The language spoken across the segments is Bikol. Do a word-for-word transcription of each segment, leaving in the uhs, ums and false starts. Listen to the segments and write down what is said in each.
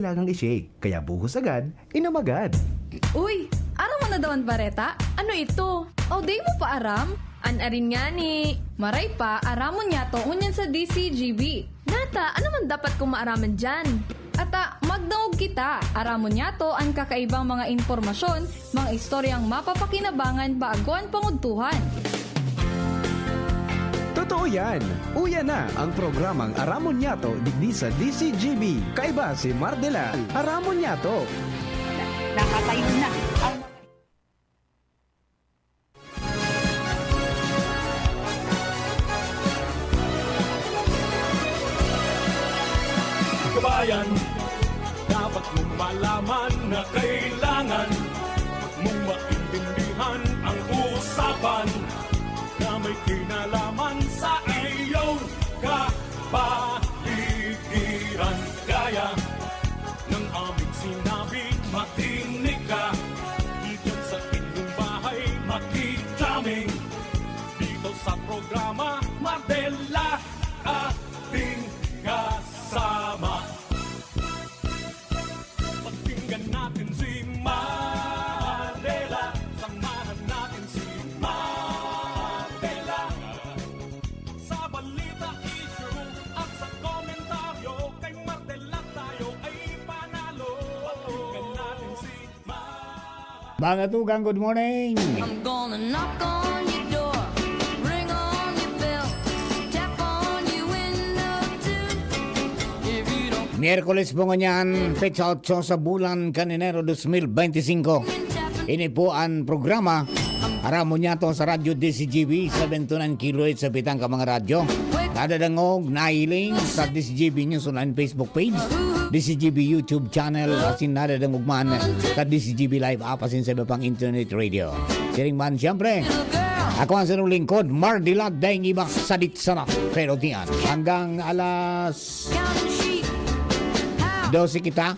kailangang i-shake. Kaya buhos agad, inom agad. Uy, aram mo na daw an bareta? Ano ito? O, di mo pa aram? An arin ngani, maray pa, aramon niyato ngunyan sa D C G B. Nata, ano man dapat kong maaraman diyan? Ata, magdangog kita. Aramon niyato an kakaibang mga impormasyon, mga istoryang mapapakinabangan bago an pangudtuhan. Totoo yan! Uya na ang programang Aramon Niyato digdi sa D C G B. Kaiba si Mardela. Aramon Niyato. Nakatayo na ang Kabayan, dapat mong malaman na kailangan mong maintindihan ang usapan na may kinalaman sa iyong kapaligiran. Kaya ng aming sinabi, makinig ka. Diyan sa inyong bahay, makijamming. Dito sa programa, Mardela, ating kasama. Pakinggan natin si Mardela. Samahan natin si Mardela. Sa balita, issue, at sa komentaryo, kay Mardela tayo ay panalo. Pakinggan natin si Mardela. Mga tugang, good morning! I'm gonna knock on your door, ring on your bell, tap on your window too. If you don't Miyerkules po ngunyan, petsa otso sa bulan kan Enero dos mil benti singko. Ini po an programa Aramon Niyato sa Radyo D C G B, seven to nine kilohertz sa pitang ka mga radyo. Nadadangog, nahiling sa D C G B News Online Facebook page, D C G B YouTube channel, asin nadadangog man sa D C G B Live app asin sa iba pang internet radio. Siring man, siyempre, ako ang sarong lingkod, Mardela, daing iba, sadit sana, pero tiyan. Hanggang alas dose kita.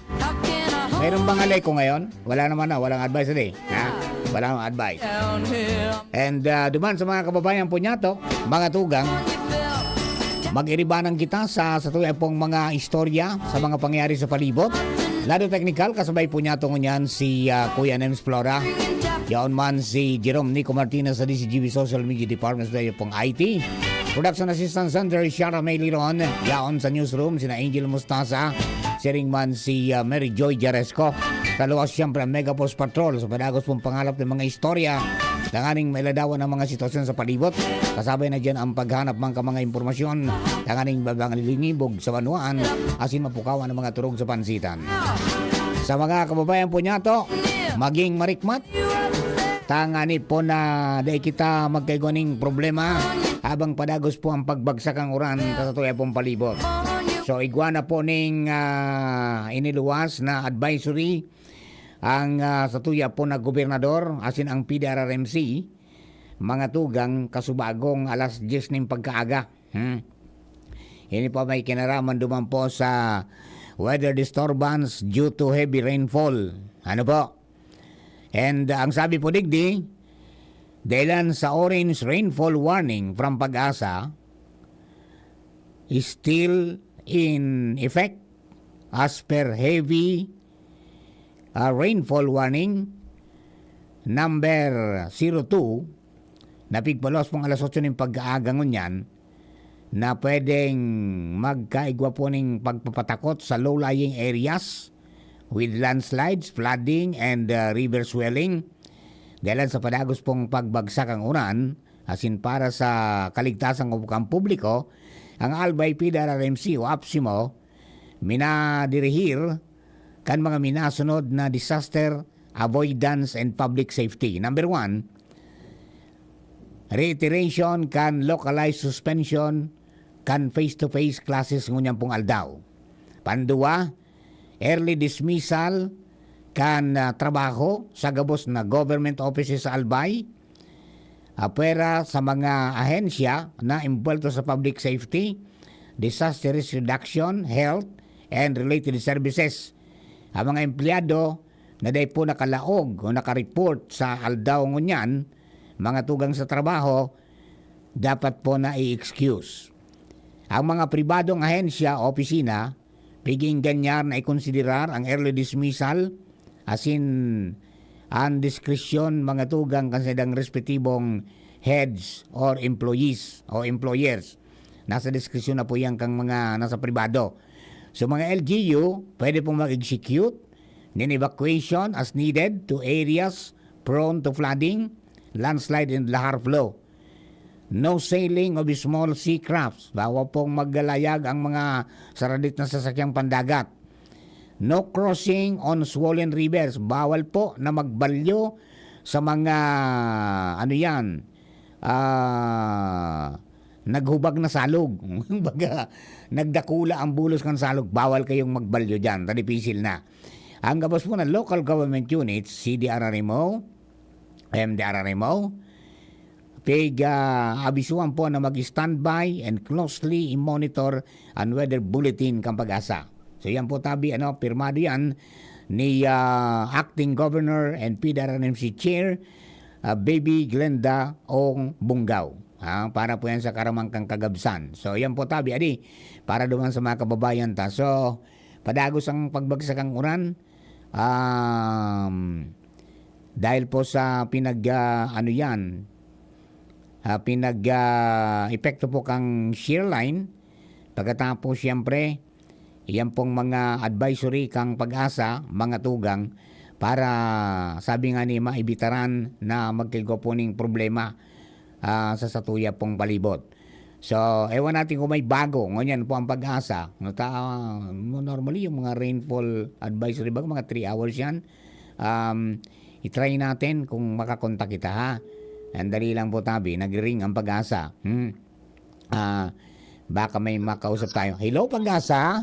Mayroon bang alay ko ngayon? Wala naman na, walang advice today. Ha? Walang advice. And, ah, duman sa mga kababayan po niyato, mga tugang, mag-iribanan kita sa, sa tuya pong mga istorya, sa mga pangyayari sa palibot. Lado teknikal, kasabay po niyato ngunyan si, ah, Kuya Nems Flora. Yaon man si Jerome Nico Martinez sa D C G B Social Media Department sa tuya pong I T. Production Assistant Sandra Shara May Liron. Yaon sa newsroom, sina Angel Mostaza, siring man si, ah, Mary Joy Jaresco. Sa luwas, siyempre, ang Megaforce Patrol. Sa padagos pong pangalap ng mga istorya, tanganing mailadawan ang mga sitwasyon sa palibot. Kasabay na diyan ang paghanap man ka mga impormasyon, tanganing babang lilingibog sa banwaan, asin mapukawan ang mga turog sa pansitan. Sa mga kababayan po niyato, maging marikmat. Tangani po na dai kita magkaigwa ning problema habang padagos po ang pagbagsak ang uran sa satuya pong palibot. So, igwa na po ning, ah, iniluwas na advisory ang, ah, satuya po na gobernador asin ang P D R R M C, mga tugang, kasubagong alas dyes ning pagkaaga. Hmm. Ini po may kinaraman duman po sa weather disturbance due to heavy rainfall. Ano po? And, uh, ang sabi po digdi, dahilan sa orange rainfall warning from PAGASA is still in effect as per heavy, uh, rainfall warning number zero two na pigpaluwas pong alas otso ning pag-aaga ngunyan na pwedeng magkaigwa po ning pagpapatakot sa low-lying areas with landslides, flooding, and, uh, river swelling. Dahilan sa padagos pong pagbagsak ang uran, asin para sa kaligtasan kan publiko, ang Albay P D R R M C o APSEMO minadirihir kan mga minasunod na disaster, avoidance, and public safety. Number one, reiteration kan localized suspension kan face-to-face classes ngunyan pong aldaw. Panduwa, early dismissal kan, ah, trabaho sa gabos na government offices sa Albay, apwera sa mga ahensya na imbuwelto sa public safety, disaster risk reduction, health, and related services. Ang mga empleyado na dai po nakalaog o nakareport sa aldaw ngunyan, mga tugang sa trabaho, dapat po na i-excuse. Ang mga pribadong ahensya o opisina, piging ganyar na ikonsiderar ang early dismissal asin an diskresyon, mga tugang, kan saindang respetibong heads or employees o employers. Nasa diskresyon na po yan kang mga nasa pribado. So, mga L G U, pwede pong mag-execute nin evacuation as needed to areas prone to flooding, landslide, and lahar flow. No sailing of small sea crafts. Bawal pong maglayag ang mga saradit na sasakyang pandagat. No crossing on swollen rivers. Bawal po na magbalyo sa mga, ano yan, ah, naghubag na salog. Baga, nagdakula ang bulos ng salog. Bawal kayong magbalyo dyan. Tadipisil na. Ang gabos po ng local government units, C D R R M O, M D R R M O, pig, ah, abisuan po na mag-standby and closely monitor ang weather bulletin kan PAGASA. So, yan po tabi, ano, pirmado yan ni, ah, Acting Governor and P D R R M C Chair, ah, Baby Glenda Ong Bunggaw. Ah, para po yan sa karamang kang kagabsan. So, yan po tabi, adi, para duman sa mga kababayan ta. So, padagos ang pagbagsak ang uran. Um, dahil po sa pinag, ah, ano yan, ah, pinag, ah, epekto po kang shear line. Pagkatapos, siyempre, iyan pong mga advisory kang PAGASA, mga tugang, para, sabi nga ni, maibitaran na magkaigwa po ning problema, ah, sa satuya pong palibot. So, ewan natin kung may bago. Ngunyan po ang PAGASA. No, ta-, no, normally, yung mga rainfall advisory ba, mga three hours yan. Um, i-try natin kung makakontak kita, ha. Ang dali lang po, tabi. Nagri-ring ang PAGASA. Hmm. Ah, baka may makausap tayo. Hello, PAGASA.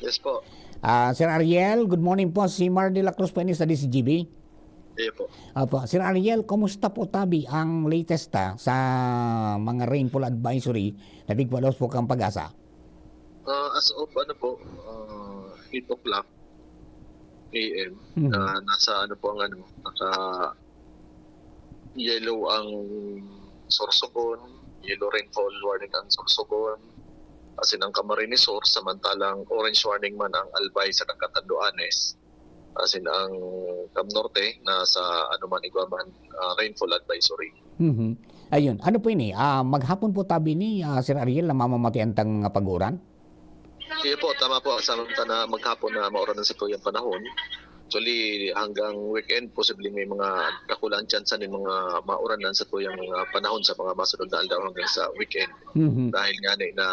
Yes po. Ah, Sir Ariel, good morning po. Si Mar de la Cruz po ini sa D Z G B. Iyo po. Opo. Sir Ariel, kumusta po tabi ang latest, ah, sa mga rainfall advisory na bigpalos po kang PAGASA? Ah, as of ano po, ah, eight o'clock A M, Mhm. ah, nasa ano po ang ano, naka-yellow ang Sorsogon, yellow rainfall warning ang Sorsogon, as in ang Camarines Sur, samantalang orange warning man ang Albay sa Catanduanes, as in ang Cam Norte, nasa ano man, igwa man, ah, rainfall advisory. Mhm. Ayun. Ano po ini? Ah, maghapon po tabi ni, ah, Sir Ariel, na mamamatian tang mga pag-uran? Iyo po, tama po. Sa ta na maghapon na mauran ang satuyang panahon. Actually, hanggang weekend, posibleng may mga dakulang tsansa nin mga mauran na satuyang, ah, panahon sa mga masunod na aldaw hanggang sa weekend. Mhm. Dahil nga ni na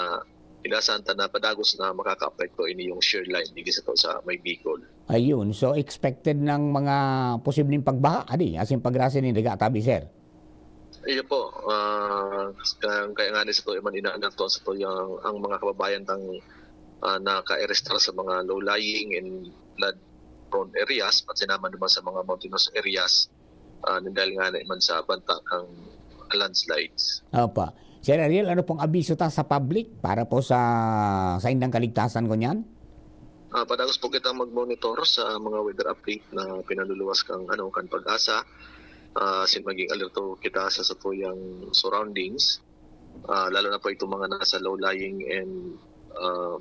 inasahan ta na padagos na makakaapekto ini yung shear line digdi sato sa may Bicol. Ayun. So, expected ng mga posibleng pagbaha, adi, asin pagrasa nin daga, tabi, sir? Iyo po, ah, kaya, kaya nga ni sato man inaalerto satuyang ang mga kababayan tang, ah, naka-erestar sa mga low-lying and flood-prone areas, pati naman naman sa mga mountainous areas, ah, dahil nga naman sa banta kang landslides. Opo. Sir Ariel, ano pong abiso ta sa public para po sa saindang kaligtasan ngunyan? Ah, padagos po kitang mag-monitor sa mga weather update na pinaluluwas kang, ano, kan PAGASA. Ah, asin maging alerto kita sa satuyang surroundings. Ah, lalo na po itong mga nasa low-lying and, ah,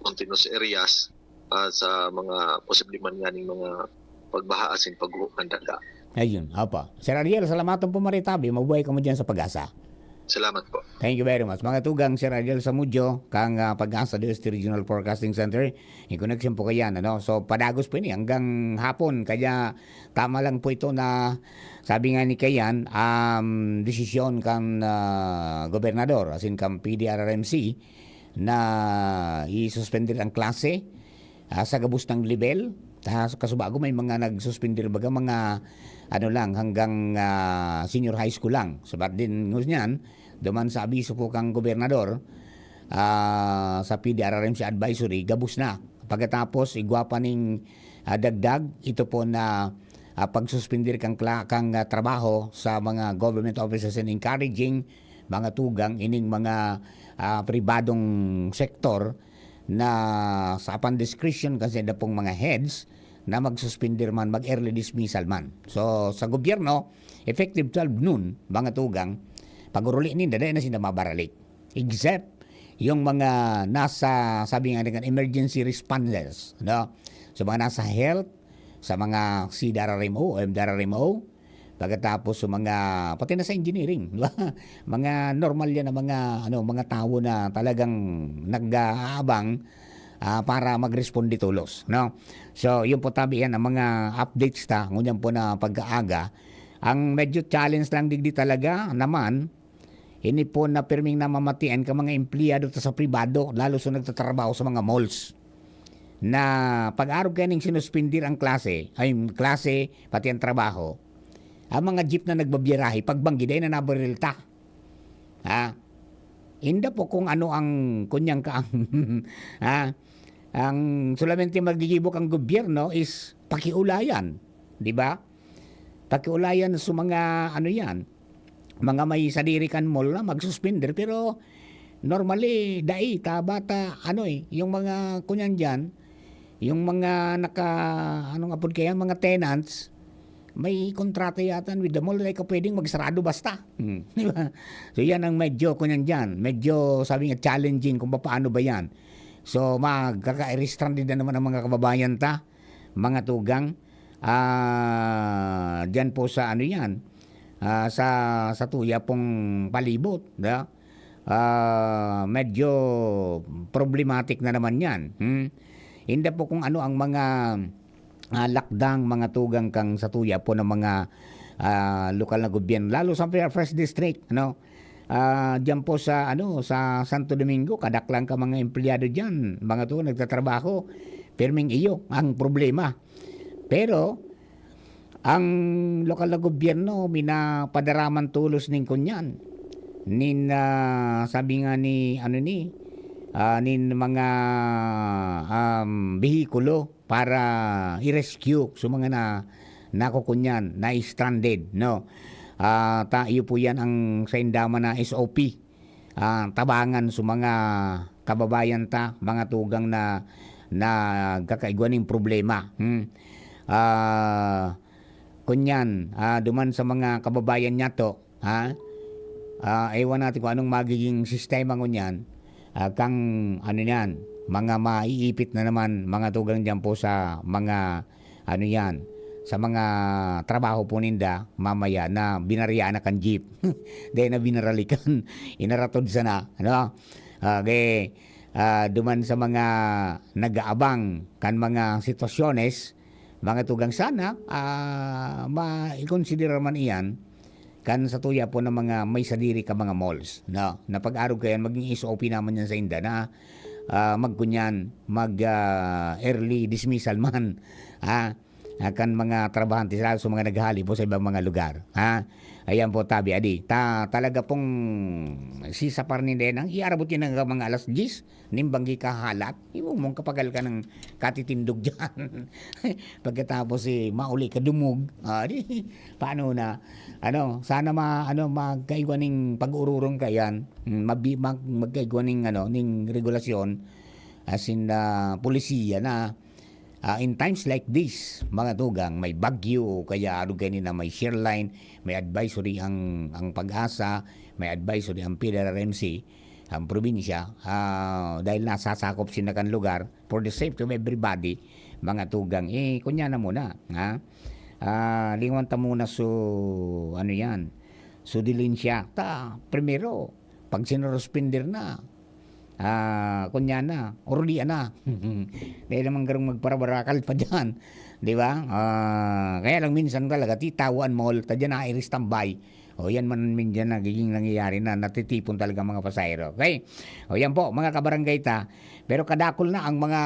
mountainous areas, ah, sa mga posible man nganing mga pagbaha asin pagguho kan daga. Ayun, opo. Sir Ariel, salamaton po maritabi. Mabuhay kamo diyan sa PAGASA. Salamat po. Thank you very much. Mga tugang, Sir Ariel Samudio, kang, ah, PAGASA Diocese Regional Forecasting Center. In connection po kayan, ano? So, padagos po ini hanggang hapon. Kaya tama lang po ito na sabi nga ni kayan, um, desisyon kan, ah, gobernador, asin kan P D R R M C, na i-suspender ang klase, ah, sa gabos na lebel. Ta-, kasubago may mga nag-suspender, baga mga ano lang, hanggang, ah, senior high school lang. Sabat din ngunyan, duman sa abiso po kang gobernador, ah, sa P D R R M C advisory, gabos na. Pagkatapos, igwa pa ning, ah, dagdag, ito po na, ah, pagsuspender kang kla-, kang, ah, trabaho sa mga government offices and encouraging mga tugang ining mga, ah, pribadong sektor na sa pan discretion kasi na pong mga heads na magsuspender man, mag-early dismissal man. So, sa gobyerno, effective twelve noon, mga tugang, pag-uruli ninda, dai na sinda mabaralik. Except yung mga nasa, sabi nga nila, emergency responders, no? So, mga nasa health, sa mga C D R R M O, M D R R M O, pagkatapos sa mga, pati na sa engineering, di ba? Mga normal yan na mga, ano, mga tao na talagang nag-aabang, ah, para magresponde tolos, no? So, yun po tabi yan ang mga updates ta, ngunyan po na pag-aaga. Ang medyo challenge lang digdi talaga naman, ini po na pirming namamatian ka mga empleyado ta sa pribado, lalo sa nagtatrabaho sa mga malls, na pag-arog kayo ning sinuspindir ang klase, ay, klase, pati ang trabaho, ang mga jeep na nagbabiyarahe, pagbanggi, dai na nabarilta. Ha? Inda po kung ano ang kunyang ka-, ha? Ang solamente maggigibo kang gobyerno is pakiulayan, di ba? Pakiulayan sa mga, ano yan, mga may sadiri kan mall na magsuspender, pero normally, dai, ta, bata, ano eh, yung mga kunyan dyan, yung mga naka, anong apod kaya, mga tenants, may kontrata yata with the mall, dai ka pwedeng magsarado basta. Hmm, di ba? So, yan ang medyo, kunyan dyan, medyo, sabi nga, challenging kung paano ba yan. So, magkaka-restranded na naman ang mga kababayan ta, mga tugang. Ah, diyan po sa ano yan, ah, sa, sa tuya pong palibot, da? Ah, medyo problematic na naman yan. Hmm? Inda po kung ano ang mga, ah, lakdang, mga tugang kang sa tuya po ng mga, ah, lokal na gobyerno, lalo sa First District, ano? Ah, diyan po sa, ano, sa Santo Domingo, kadaklan ka mga empleyado diyan, mga tugang nagtatrabaho, pirming iyo ang problema. Pero, ang lokal na gobyerno, minapadaraman tolos nin kunyan. Nin, ah, sabi nga ni, ano ni, ah, nin mga, um, behikulo para i-rescue sa mga na, nakukunyan, na-stranded, no? Ah, ta, iyo po yan ang sa indaman na S O P. Ah, tabangan sa mga kababayan ta, mga tugang na, na nagkakaigwa ning problema. Hmm. Ah, kunyan, ah, duman sa mga kababayan niyato, ha? Ah, ewan natin kung anong magiging sistema ngunyan. Ah, kang, ano niyan, mga maiipit na naman, mga tugang diyan po sa mga, ano yan, sa mga trabaho po ninda, mamaya na binariyaan na kan jeep. Dahil na binaralikan, inaratod sana, ano? Okay, ah, duman sa mga nag-aabang kan mga sitwasyones, mga tugang sana, ah, ma-, i-consider man iyan, kan sa tuya po ng mga may sadiri ka mga malls, no? Na pag-arog kayan, maging S O P naman yan sa inda na, ah, magkunyan, mag, ah, early dismissal man, ha? Ah, kan mga trabahante, lalo sa mga naghahali po sa ibang mga lugar, ha? Ayan po, tabi, adi. Ta-, talaga pong sisapar ni Denang, iarabot yun hanggang mga alas diyes, nimbanggi kahalat, imo mong kapagal ka ng katitindog dyan. Pagkatapos, eh, mauli ka dumog. Ah, di, paano na? Ano, sana ma-, ano, magkaigwa ning pag-ururong ka yan. Mm, mabi-, mag-, magkaigwa ning, ano, ning regulasyon. As in, ah, polisiya na. Ah, in times like this, mga tugang, may bagyo, kaya ano ganina, may shear line, may advisory ang, ang PAGASA, may advisory ang P D R R M C, ang probinsya, ah, dahil nasasakop sila kan lugar, for the safety of everybody, mga tugang, eh, kunya na muna, ha? Ah, lingawan ta muna so, ano yan, so dilin siya. Ta, primero, pag sinuruspender na, ah, kunya na, ordian na. Dahil naman garong magparabarakal pa dyan, di ba? Ah, kaya lang minsan talaga, titawan mo, ta dyan na, standby. O, yan man minsan nagiging nangyayari na natitipon talaga mga pasahero. Okay? O, yan po, mga kabarangay ta. Pero kadakol na ang mga,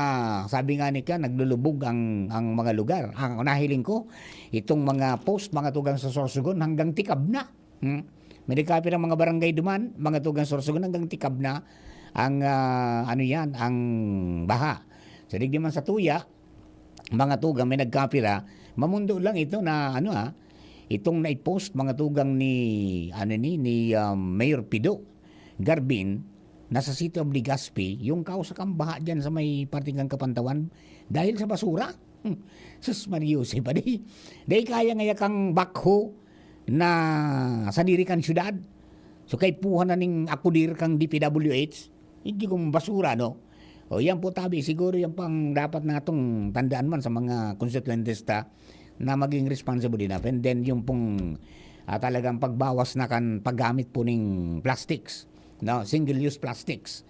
sabi nga ni ka, naglulubog ang, ang mga lugar. Ang nahiling ko, itong mga post, mga tugang sa Sorsogon, hanggang Tikab na. Hmm? May nagkapirang mga barangay duman, mga tugang Sorsogon, hanggang Tikab na ang, ah, ano yan, ang baha. So, digdi man sa Tuya, mga tugang, may nagkapira, mamundo lang ito na, ano, ah, itong naipost, mga tugang, ni, ano ni, ni, um, Mayor Pido Garbin, nasa City of Legazpi, yung kausa kang baha dyan sa may parting kang Kapantawan, dahil sa basura. Hmm. Sus, Maria Jose pa di. Dahil kaya ngaya kang backhoe na sadiri kan syudad. So, kaipuhan na ning akudir kang D P W H. Hindi kung basura, no? O, yan po, tabi, siguro yan pang dapat natong tandaan man sa mga konstituyentes ta, na maging responsible enough. And then, yung pong, ah, talagang pagbawas na kan paggamit po ning plastics, no? Single-use plastics.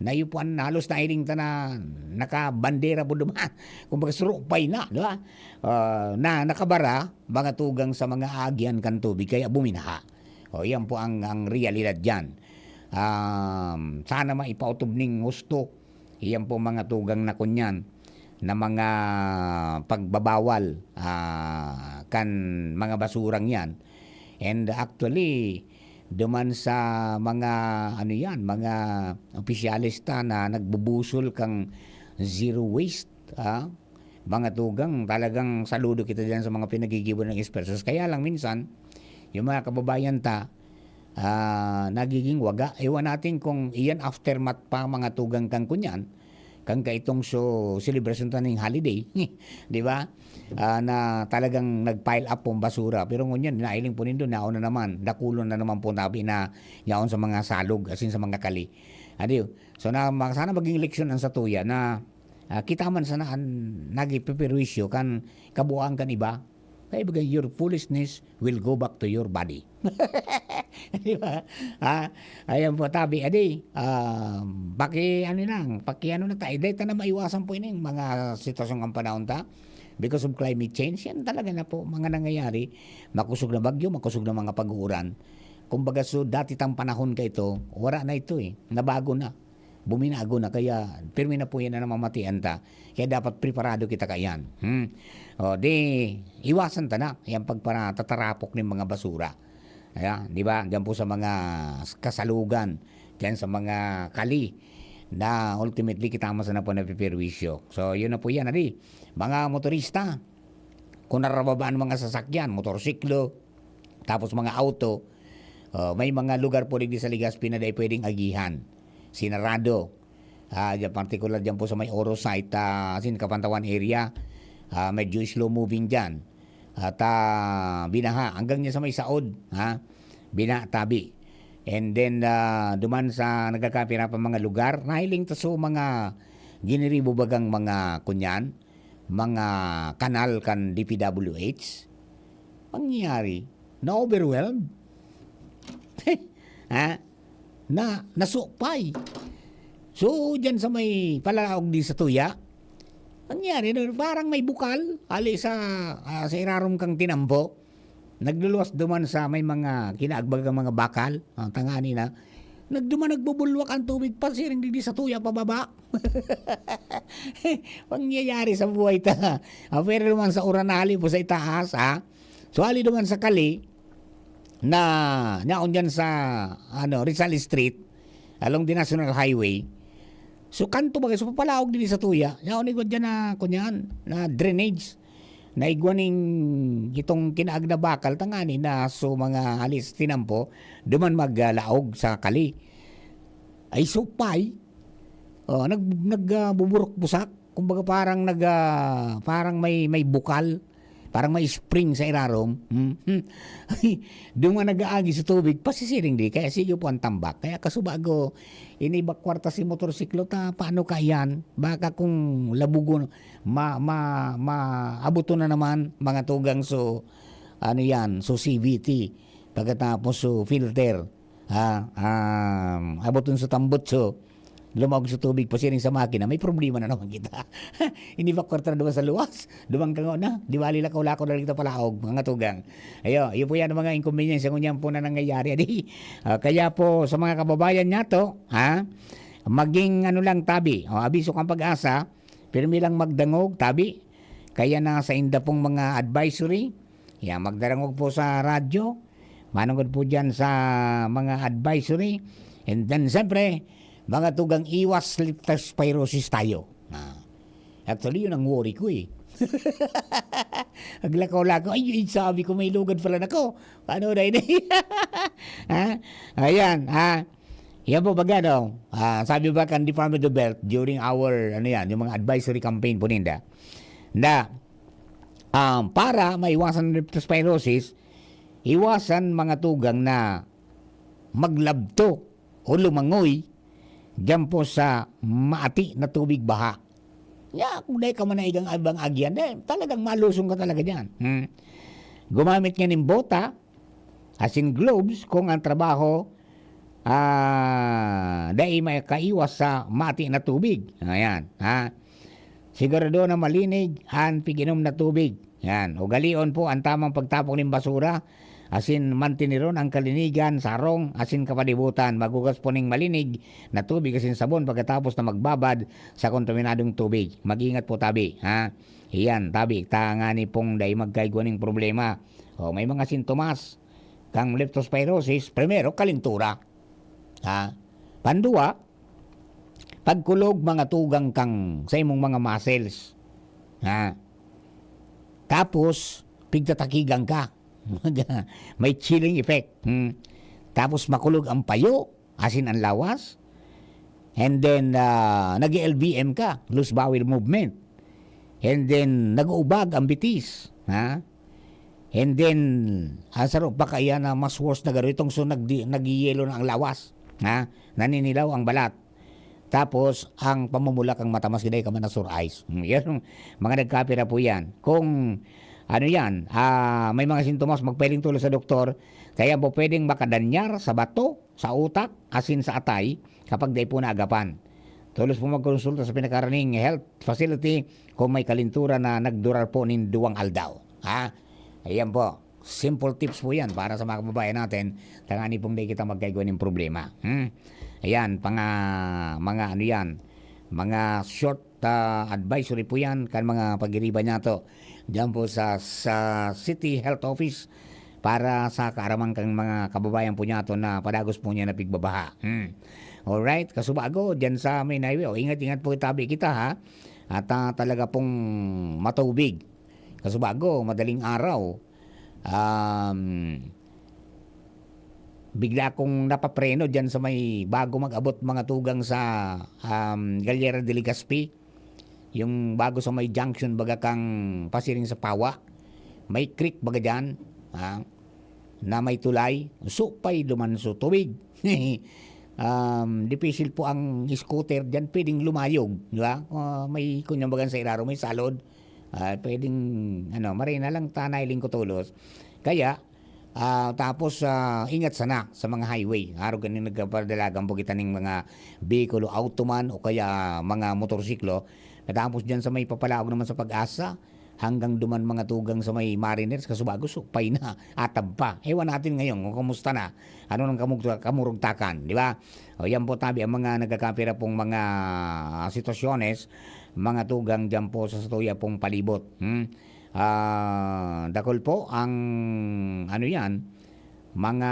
Na yun po, an-, halos nailing ta na nakabandera po duman. Kumbaga, surupay na, di ba? Ah, na nakabara, mga tugang sa mga aagyan kan tubig, kaya buminaha. O, yan po ang, ang realidad dyan. Um, sana maipautob ning husto. Iyan po mga tugang na kunyan na mga pagbabawal, ah, kan mga basurang yan. And actually, duman sa mga, ano yan, mga opisyales ta na nagbubusol kang zero waste, ah, mga tugang, talagang saludo kita diyan sa mga pinagigibo ng ekspertos. Kaya lang minsan, yung mga kababayan ta, ah, nagiging waga. Ewan natin kung iyan aftermath pa, mga tugang, kan kunyan, kan kaitong so, selebrasyon ta ning holiday, di ba? Ah, na talagang nag-pile up pong basura. Pero ngunyan, nailing po nindo, naon na naman, dakulon na naman po tabi na yaon sa mga salog, asin sa mga kali. Adiyo. So, na, ma-, sana maging leksyon ang satuya na, ah, kita man sana an nagpiperwisyo kan kabuuan kan iba. Kaya baga, "Your foolishness will go back to your body." Di ba? Ha? Ayan po, tabi, adi, um, paki-, ano lang, paki-, ano na tayo, dahil ta na maiwasan po ining mga sitwasyong ang panahon ta because of climate change. Yan talaga na po, mga nangyayari, makusog na bagyo, makusog na mga pag-uuran. Kumbaga, so, dati tang panahon ka ito, wala na ito eh, nabago na. Buminago na, kaya pirmi na po yan na namamatian ta. Kaya dapat preparado kita kaiyan. Hmm. O, di, iwasan ta na yung pagparatatarapok ng mga basura. Ayan, di ba? Diyan po sa mga kasalugan, diyan sa mga kali, na ultimately kita man sana po napiperwisyo. So, yun na po yan, adi. Mga motorista, kung narababaan mga sasakyan, motorsiklo, tapos mga auto, ah, may mga lugar po digdi sa Legazpi na dai pwedeng agihan. Sinarado. Ah, dyan, partikular dyan po sa may Oro site, ah, asin Kapantawan area, ah, medyo slow moving dyan. At, ah, binaha hanggang dyan sa may saod, ha? Binaha, tabi. And then, ah, duman sa nagkakapirapang mga lugar, nahiling ta so mga giniribo bagang mga kunyan, mga kanal kan D P W H. Pangyayari, na-overwhelmed. Ha? Na, nasupay. So, dyan sa may palalaog di sa tuya, nangyari na parang may bukal, ali sa, ah, sa irarom kang tinambo. Nagluluwas duman sa may mga kinaagbagang mga bakal, ah, tangani na. Nagduman, nagbubulwak ang tubig, pasiring digdi sa tuya pababa. Pangyayari sa buhay ta. Ah, pero duman sa uranali po sa itaas, ha? So, ali duman sa kali, na, yaon dyan sa, ano, Rizal Street, along the National Highway. So, kanto bagay, so, papalaog din sa tuya. Yaon igwa dyan na, kunyan, na drainage. Na igwa ning itong kinaag na bakal, tangani na, so, mga alis tinampo, duman maglaog sa kali. Ay, supay. Oh, nag-, nag-, ah, buburok-busak. Kumbaga, parang nag-, ah, parang may, may bukal. Parang may spring sa irarom. Hmm. Duman nag-aagi sa tubig, pasisiring di. Kaya sige po ang tambak. Kaya kasubago, inibak kwarta si motorsiklo ta, paano ka yan? Baka kung labugon, ma-, ma-, maabuton na naman, mga tugang, so, ano yan, so C V T. Pagkatapos, so, filter. Ha, um, aboton sa tambutso, lumaog sa tubig, pasiring sa makina, may problema na naman kita. Inibak kwarta na duman sa luwas, duman ka na, di bali lakaw-lakaw na lang kita palaog, mga tugang. Ayo, iyo po yan ang mga inconvenience, ngunyan po na nangyayari. Adi, ah, kaya po sa mga kababayan niya to, ha, maging ano lang tabi, o, abiso kang pag-asa, pirmi lang magdangog, tabi. Kaya na sa inda pong mga advisory, yan, magdarangog po sa radyo, manungod po dyan sa mga advisory. And then, siyempre, mga tugang iwas leptospirosis tayo. Ah. Actually, yun ang worry ko eh. Naglakaw-lakaw. Ay, ay, sabi ko, may lugad pala na ko. Ano na ini? Ha? Ayan, ha? Yan po, baga, no? Ah, sabi ba kan Department of Health during our, ano yan, yung mga advisory campaign po ninda, na, um, para maiwasan ang leptospirosis, iwasan mga tugang na maglabto o lumangoy diyan po sa maati na tubig baha. Ya, kung dai ka man naigang ibang agyan, eh, talagang malusong ka talaga diyan. Hmm. Gumamit ka nin bota, asin gloves kung ang trabaho, ah, dai makaiwas sa maati na tubig. Ayan, ha. Sigurado na malinig an pig-inom na tubig. Yan. Ugalion po ang tamang pagtapon nin basura, asin manteneron ang kalinigan sa harong asin kapalibutan. Maghugas po ning malinig na tubig asin sabon pagkatapos na magbabad sa kontaminadong tubig. Mag-ingat po tabi, ha? Iyan, tabi, tangani pong dai magkaigwa ning problema. O, may mga sintomas kang leptospirosis, primero, kalintura. Ha? Panduwa, pagkulog mga tugang kang sa imong mga muscles. Ha? Tapos, pigtatakigan ka. May chilling effect. Hmm. Tapos, makulog ang payo, asin ang lawas. And then, ah, nag-L B M ka, loose bowel movement. And then, nag-uubag ang bitis. Ha? And then, ang saro pa kaya na mas worse na garo itong so nagdi-, nagyeyelo na ang lawas. Ha? Naninilaw ang balat. Tapos, ang pamumula kang mata, maski dai ka man na sore eyes. Hmm, yan ang mga nagkapira po yan. Kung, ano yan, ah, may mga sintomas, magpailing tulos sa doktor. Kaya po pwedeng makadanyar sa bato, sa utak, asin sa atay, kapag dai po naagapan. Tulos po magkonsulta sa pinakaraning health facility kung may kalintura na nagdurar po nin duwang aldaw. Ha? Ayan po. Simple tips po yan para sa mga kababayan natin. Tangani pong dai kita magkaigwa nin problema. Hmm? Ayan, panga, mga ano yan, mga short, ah, advisory po yan kan mga pagiriba niya to. Diyan po sa, sa City Health Office para sa kaaraman kan mga kababayan po niya to na padagos po niya na pigbabaha. Hmm. Alright, kasubago, diyan sa main highway. O, ingat-ingat po tabi kita, ha. At, ah, talaga pong matubig. Kasubago, madaling araw, um, bigla akong napapreno diyan sa may bago mag-abot mga tugang sa, um, Gallera de Legazpi. Yung bago sa may junction, baga kang pasiring sa Pawa. May creek baga diyan, ha, na may tulay. Supay duman sa tubig. Um, dipisil po ang scooter diyan, pwedeng lumayog, di ba? Ah, may kunyang bagan sa iraro, may salod. Ah, pwedeng, ano, marina lang ta nailing ko tolos. Kaya, ah, tapos, ah, ingat sana sa mga highway. Arog ganing nagpapadalagan po kita ning mga behikulo, auto man o kaya mga motorsiklo. Katapos diyan sa may papalaog naman sa Pag-asa, hanggang duman mga tugang sa may Mariners, kasubago, supay na, atab pa. Ewan natin ngayon kung kumusta na. Ano nang kamug-, kamurugtakan, di ba? O, yan po tabi ang mga nagkakapira pong mga sitwasyones, mga tugang diyan po sa satuya pong palibot. Hmm? Ah, dakul po ang, ano yan, mga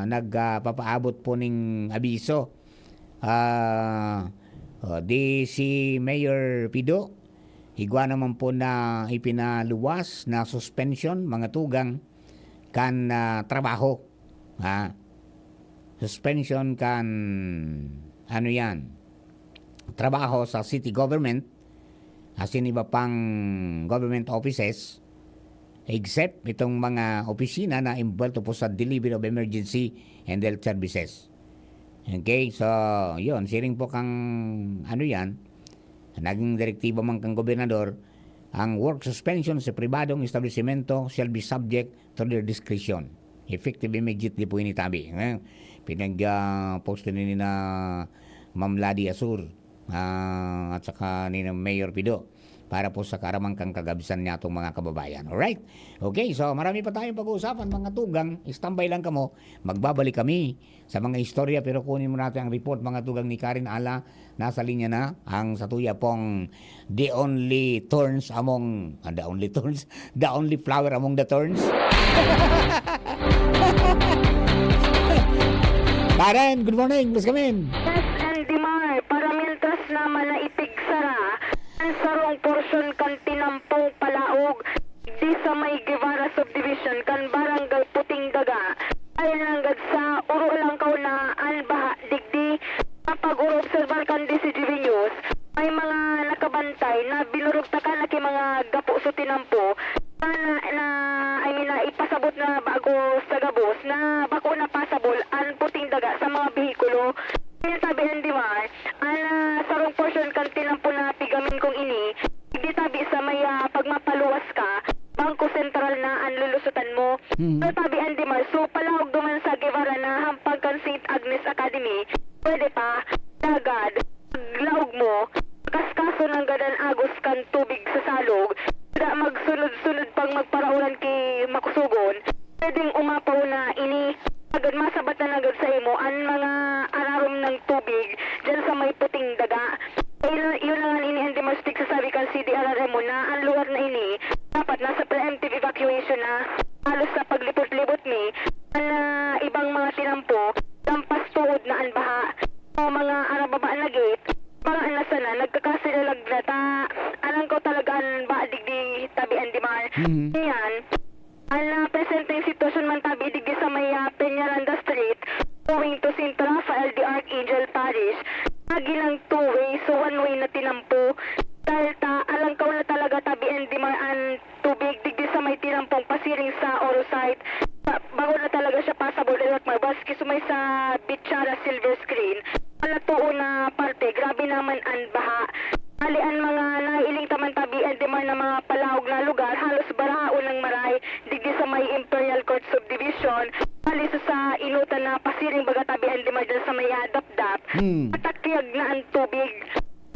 nagpapaabot po ning abiso. Ah, o, di si Mayor Pido, igwa naman po na ipinaluwas na suspension, mga tugang, kan, ah, trabaho. Ha? Suspension kan, ano yan, trabaho sa city government, asin iba pang government offices, except itong mga opisina na involved po sa delivery of emergency and health services. Okay, so, yun, siring po kang, ano yan, naging direktiba man kang gobernador, ang work suspension sa pribadong establisimento shall be subject to their discretion. Effective immediately po ini tabi. Eh, pinag, ah, post ni na Ma'am Ladi Asur, ah, at saka ni na Mayor Pido para po sa kaaraman kang kagabisan niya atong mga kababayan. Alright? Okay, so marami pa tayong pag-uusapan, mga tugang. Standby lang kamo. Magbabalik kami sa mga istorya, pero kunin mo natin ang report, mga tugang ni Karen Ala. Nasa linya na ang satuya pong the only thorns among, ah, the only thorns, the only flower among the thorns. Karen, good morning. Please come in. Yes, Andy Mar, para mientras naman na ipigsara ang sarong porsyon kan tinampong palaog di sa may Guevara Subdivision kan Barangay Puting Daga, ay nanggad sa Uro Langkaw na an baha digdi. Sa pag-oroobserbar kan D C G B News, may mga nakabantay na binurugtakan na ki mga gapo sa tinampo na, na, I mean, na ipasabot na bago sa gabos na bako na pasabol an Puting Daga sa mga behikulo. Kaya sabi ng Diwa, Mhm. Pero tabi Andy Mar, so palaog duman sa Guevara na hampang kan Saint Agnes Academy, pwede pa, lagad, paglaog mo, kaskaso ng gadan agos kan tubig sa salog, da magsunod-sunod pang magparauran ki makusugon, pwedeng umapaw na ini, agad masabat na nagad sa imo an mga ararom ng tubig dyan sa may puting daga. Yun, yun na nga ini ang demonstrative sasabi kan C D R R M O na ang lugar na ini dapat nasa preemptive evacuation na. Halos sa paglipot-libot mi, ang, ah, ibang mga tinampo, lampas tuod na ang baha. Ang mga arababa na gate, mga anasa na, nagkakasilalag na ta, alang ko talaga ang baha digdi tabi Andy Mar. Mhm. Yan, ang, ah, presenteng sitwasyon man tabi digdi sa may, ah, Peñaranda Street, going to Saint Raphael the Archangel Parish, lagi ng two-way, so one-way na tinampo. Dahil ta, alangkaw na talaga tabi Andy Mar ang tubig digdi sa may tinampong pasiring sa Oro site. Ba-, bago na talaga siya pasabol, Elak Mar, baski sumay sa Bichara Silver Screen, palatuon na parte, grabe naman ang baha. Hali an mga naiiling taman tabi Andy Mar na mga palaog na lugar, halos barahaon ng maray, digdi sa may Imperial Court Subdivision, hali sa, sa inutan na pasiring baga tabi Andy Mar dyan sa may Dapdap. Hmm. Matakyag na ang tubig.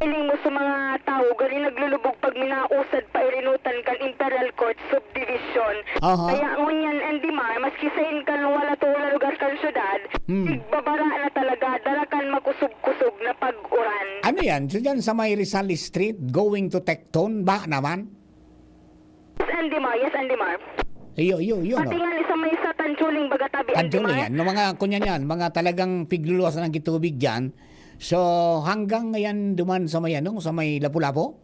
Iling mo sa mga tawo, gani naglulubog pag minausad pa irinutan kan Imperial Court Subdivision. Aha. Kaya ngunyan, Andy Mar, maski sain kan wala to wala lugar kan syudad, Hmm. nagbabara na talaga, dara kan makusog-kusog na pag-uran. Ano yan? So, dyan sa may Rizal Street, going to Tecton, ba naman? Yes, Andy Mar. Yes, Andy Mar. Iyo, iyo, iyo, no? Pati nga ni sa may sa Tanchuling, baga tabi, Andy Tanchuling Mar. Yan. No, mga, kunyan yan, mga talagang pigluluwas na ng tubig dyan. So, hanggang ngayon duman sa may, ano, sa may Lapu-Lapu?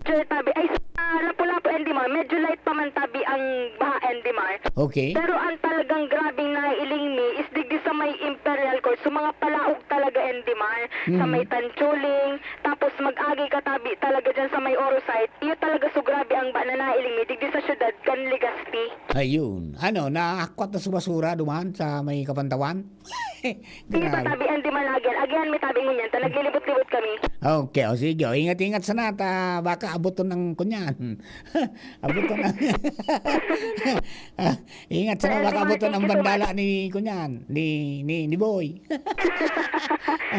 Sir, tabi, ay, sa Lapu-Lapu, Andy Mar, medyo light pa man tabi ang baha, Andy Mar. Okay. Pero ang talagang grabing naiiling mi is digdi sa may Imperial Court. So, mga palaog talaga, Andy Mar, sa Mm. may Tanchuling. Tapos, mag-agi ka tabi talaga dyan sa may Oro site. Iyo talaga, so grabe ang baha na naiiling mi digdi sa syudad kan Legazpi. Ayun. Ano, naakwat na sa basura duman sa may Kapantawan? Iyo Grabe. Tabi, Andy Mar, lagi. Agihan mi tabi ngunyan, ta naglilibot-libot kami. Okay, o sige. O, ingat-ingat sana ta baka abuton ng kunyan. Abuton ng Ingat sana Sir, baka Andy Mar, abuton thank ang you so bandala much. Ni kunyan, ni, ni, ni Boy.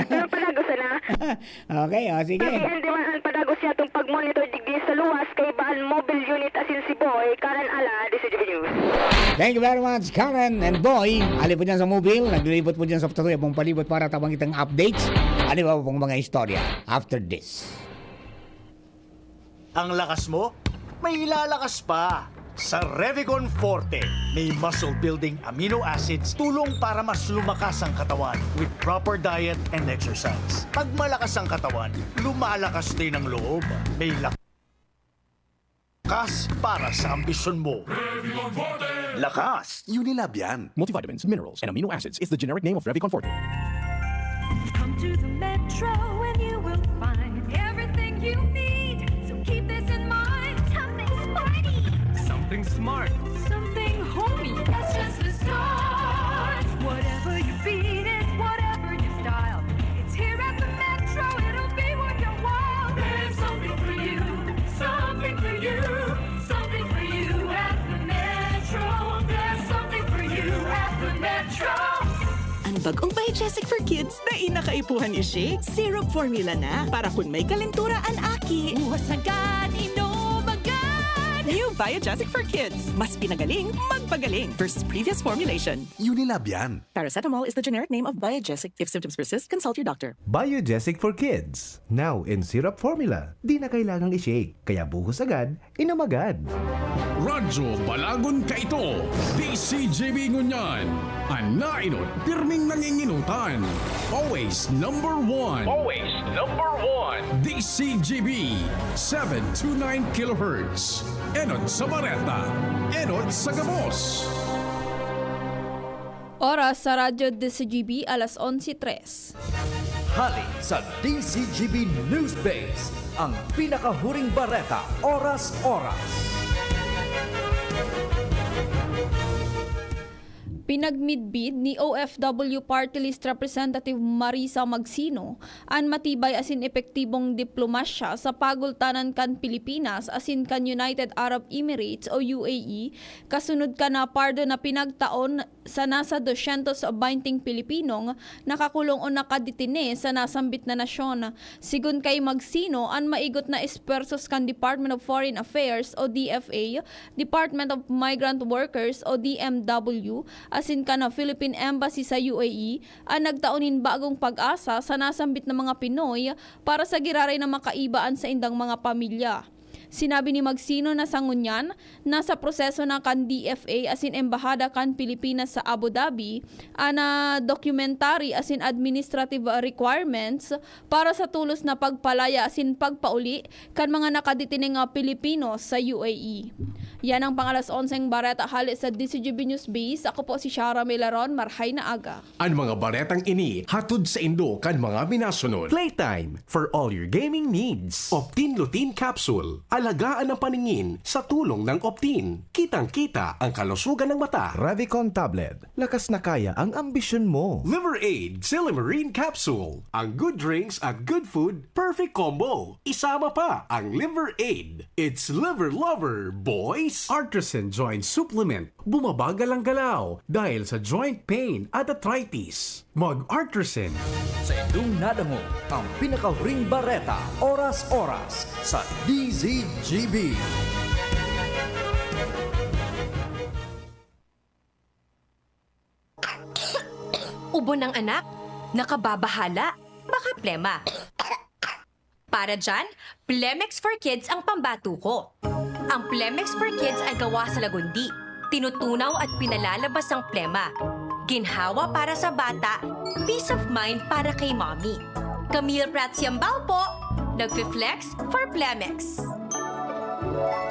Pero palago sana. Okay, o sige. Tabi, Andy Mar, ang palago siya itong pag-monitor digdi sa luwas kay Baan Mobile Unit asin si Boy, Karen Ala, D C G B News. Thank you very much, Karen and Boy. Ali po dyan sa mobile, naglilibot po dyan sa patuloy mong palibot para tabang itang updates. Ano ba pong mga istorya after this? Ang lakas mo, may ilalakas pa. Sa Revicon Forte, may muscle-building amino acids, tulong para mas lumakas ang katawan with proper diet and exercise. Pag malakas ang katawan, lumalakas din ang loob. May lakas para sa ambisyon mo. Lakas! Unilab yan. Multivitamins, minerals, and amino acids is the generic name of Revicon Forte. Come to the Metro and you will find everything you need. So keep this in mind. Something sporty. Something smart. Something homey. That's just the start. Whatever your beat is, whatever your style, it's here at the Metro. It'll be worth your while. There's something for you. Something for you. Something for you at the Metro. There's something for you at the Metro. An bag-ong Biogesic for Kids dai na kaipuhan i-shake. Syrup formula na para kun may kalentura an aki. Buhas agad, inom agad! New Biogesic for Kids. Mas pinagaling, magpagaling versus previous formulation. Unilab yan. Paracetamol is the generic name of Biogesic. If symptoms persist, consult your doctor. Biogesic for Kids. Now in syrup formula. Di na kailangang i-shake. Kaya buhos agad, inom agad. Radyo Balagon kaito, D C G B ngunyan. An nainot, pirming nanginginutan. Always number one. Always number one. D C G B, seven two nine kilohertz. Enot sa bareta, enot sa gabos. Oras sa Radyo D C G B, alas onse tres. Hali sa D C G B News Base, ang pinakahuring bareta, oras-oras. Pinagmidbid ni O F W Party List Representative Marisa Magsino an matibay asin epektibong diplomasya sa pagultanan kan Pilipinas asin kan United Arab Emirates o U A E, kasunod kan apardo na pinagtaon sa nasa dosyentos baynting Pilipinong nakakulong o nakadetene sa nasambit na nasyon. Sigon kay Magsino, an maigot na espuwersos kan Department of Foreign Affairs o D F A, Department of Migrant Workers o D M W, asin kan Philippine Embassy sa U A E, an nagtao nin bagong pag-asa sa nasambit na mga Pinoy para sa giraray na makaiba an saindang mga pamilya. Sinabi ni Magsino na sa ngunyan, nasa proseso na kan D F A asin Embahada kan Pilipinas sa Abu Dhabi an, ah, documentary asin administrative requirements para sa tolos na pagpalaya asin pagpauli kan mga nakadetene nga Pilipino sa U A E. Yan ang pang-alas onseng bareta hale sa D C G B News Base. Ako po si Shara Milaron. Marhay na aga. An mga baretang ini hatod saindo kan mga minasunod. Playtime for all your gaming needs. Optin Lutein Capsule. Alagaan ang paningin sa tulong ng Optin. Kitang-kita ang kalusugan ng mata. Revicon Tablet. Lakas na kaya ang ambisyon mo. Liver Aid Silymarin Capsule. Ang good drinks at good food, perfect combo. Isama pa ang Liver Aid. It's Liver Lover, boys! Artisan Joint Supplement. Bumabagal ang galaw dahil sa joint pain at arthritis. Mag-Artisan. Sa indong nadangog ang pinakahuring bareta, oras-oras, sa D Z G B. Ubo ng anak? Nakababahala? Baka plema? Para dyan, Plemex for Kids ang pambato ko. Ang Plemex for Kids ay gawa sa lagundi. Tinutunaw at pinalalabas ang plema. Ginhawa para sa bata, peace of mind para kay mommy. Camille Prats Yambao po, nagfi-flex for Plemex.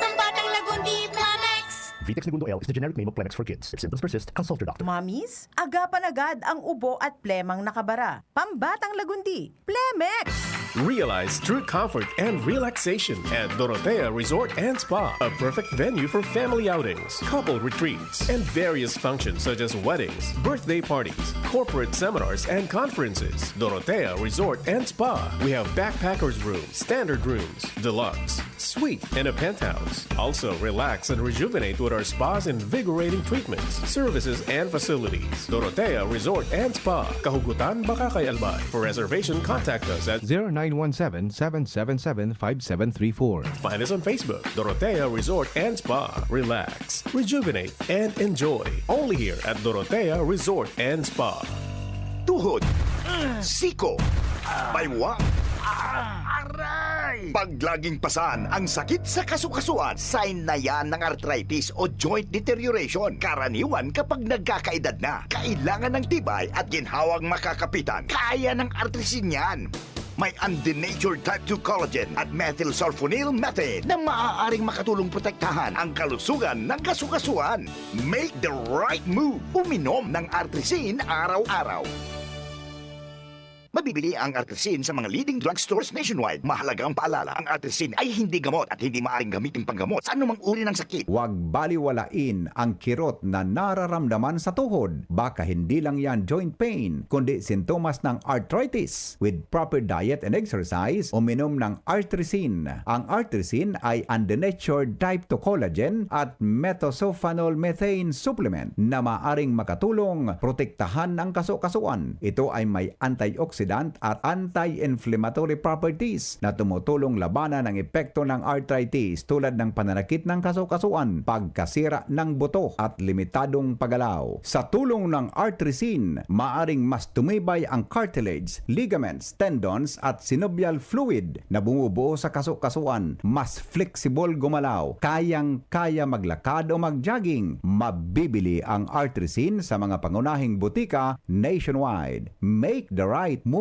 Pambatang lagundi, Plemex! Vitex Negundo L is the generic name of Plemex for Kids. If symptoms persist, consult your doctor. Mommies, agapan agad ang ubo at plemang nakabara. Pambatang lagundi, Plemex! Realize true comfort and relaxation at Dorotea Resort and Spa, a perfect venue for family outings, couple retreats, and various functions such as weddings, birthday parties, corporate seminars, and conferences. Dorotea Resort and Spa. We have backpackers room, standard rooms, deluxe, suite, and a penthouse. Also, relax and rejuvenate with our spa's invigorating treatments, services, and facilities. Dorotea Resort and Spa, Kahugutan, Bacacay, Albay. For reservation, contact us at zero nine one seven, seven seven seven, five seven three four. Find us on Facebook, Dorotea Resort and Spa. Relax, rejuvenate, and enjoy. Only here at Dorotea Resort and Spa. Tuhod, siko, baywang, aray! Pag laging pasan ang sakit sa kasukasuan, sign na yan ng arthritis o joint deterioration. Karaniwan kapag nagkakaedad na, kailangan ng tibay at ginhawang makakapitan. Kaya ng Artrisin yan. May undenatured type two collagen at methylsulfonyl methane na maaaring makatulong protektahan ang kalusugan ng kasukasuan. Make the right move. Uminom ng Artrisin araw-araw. Mabibili ang Artrisin sa mga leading drugstores nationwide. Mahalagang paalala, ang Artrisin ay hindi gamot at hindi maaaring gamiting panggamot sa anumang uri ng sakit. Huwag baliwalain ang kirot na nararamdaman sa tuhod. Baka hindi lang yan joint pain, kundi sintomas ng arthritis. With proper diet and exercise, uminom ng Artrisin. Ang Artrisin ay undenatured type two collagen at methylsulfonyl methane supplement na maaring makatulong protektahan ang kasukasuan. Ito ay may antioxidant at anti-inflammatory properties na tumutulong labanan ang epekto ng arthritis tulad ng pananakit ng kasukasuan, pagkasira ng buto at limitadong paggalaw. Sa tulong ng Artrisin, maaring mas tumibay ang cartilage, ligaments, tendons at synovial fluid na bumubuo sa kasukasuan, mas flexible gumalaw, kayang-kaya maglakad o mag-jogging. Mabibili ang Artrisin sa mga pangunahing butika nationwide. Make the right move!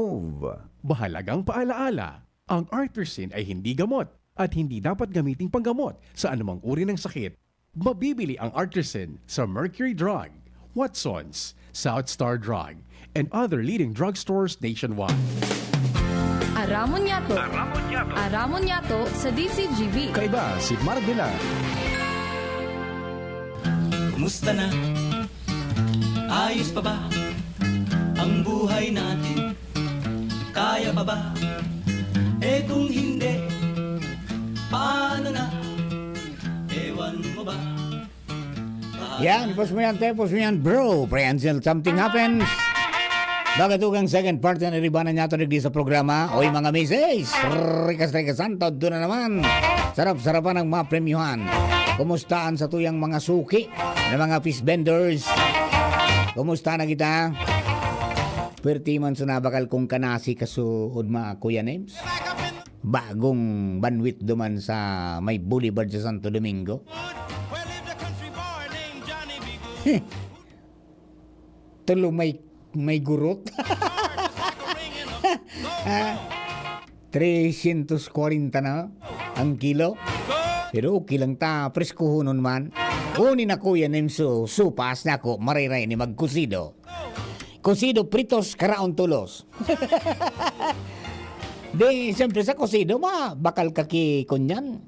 Mahalagang paalaala, ang Artrisin ay hindi gamot at hindi dapat gamiting panggamot sa anumang uri ng sakit. Mabibili ang Artrisin sa Mercury Drug, Watsons, South Star Drug, and other leading drugstores nationwide. Aramon Yato. Aramon Yato. Aramon Yato sa D C G B. Kaiba si Mark Villar. Kumusta na? Ayos pa ba ang buhay natin? Kaya pa ba? Eh kung hindi, paano na? Ewan mo ba? Yan, pos mo yan, te, pos mo yan, bro. Pre Angel, something happens. Baga tugang second part na niribana niya to digdi sa programa. Oy, mga misis, rikas-rikas, santo, doon na naman. Sarap-sarapan ang mga premyuhan. Kumusta ang sa tuyang mga suki na mga fish vendors? Kumusta na kita? Pwerte man sa nabakal kong kanasi kasuod, mga Kuya Nems. Bagong banwit duman sa may Boulevard sa Santo Domingo. Tulo may, may gurot. Ha? Tresyentos kwarenta na ang kilo. Pero okay lang ta, preskuhonon man. Uni na, Kuya Nemso, supas na ako, mariray ni magkusido. Kusido, pritos, karaon, tulos. Di, siyempre sa kusido, ma, bakal ka ki kunyan.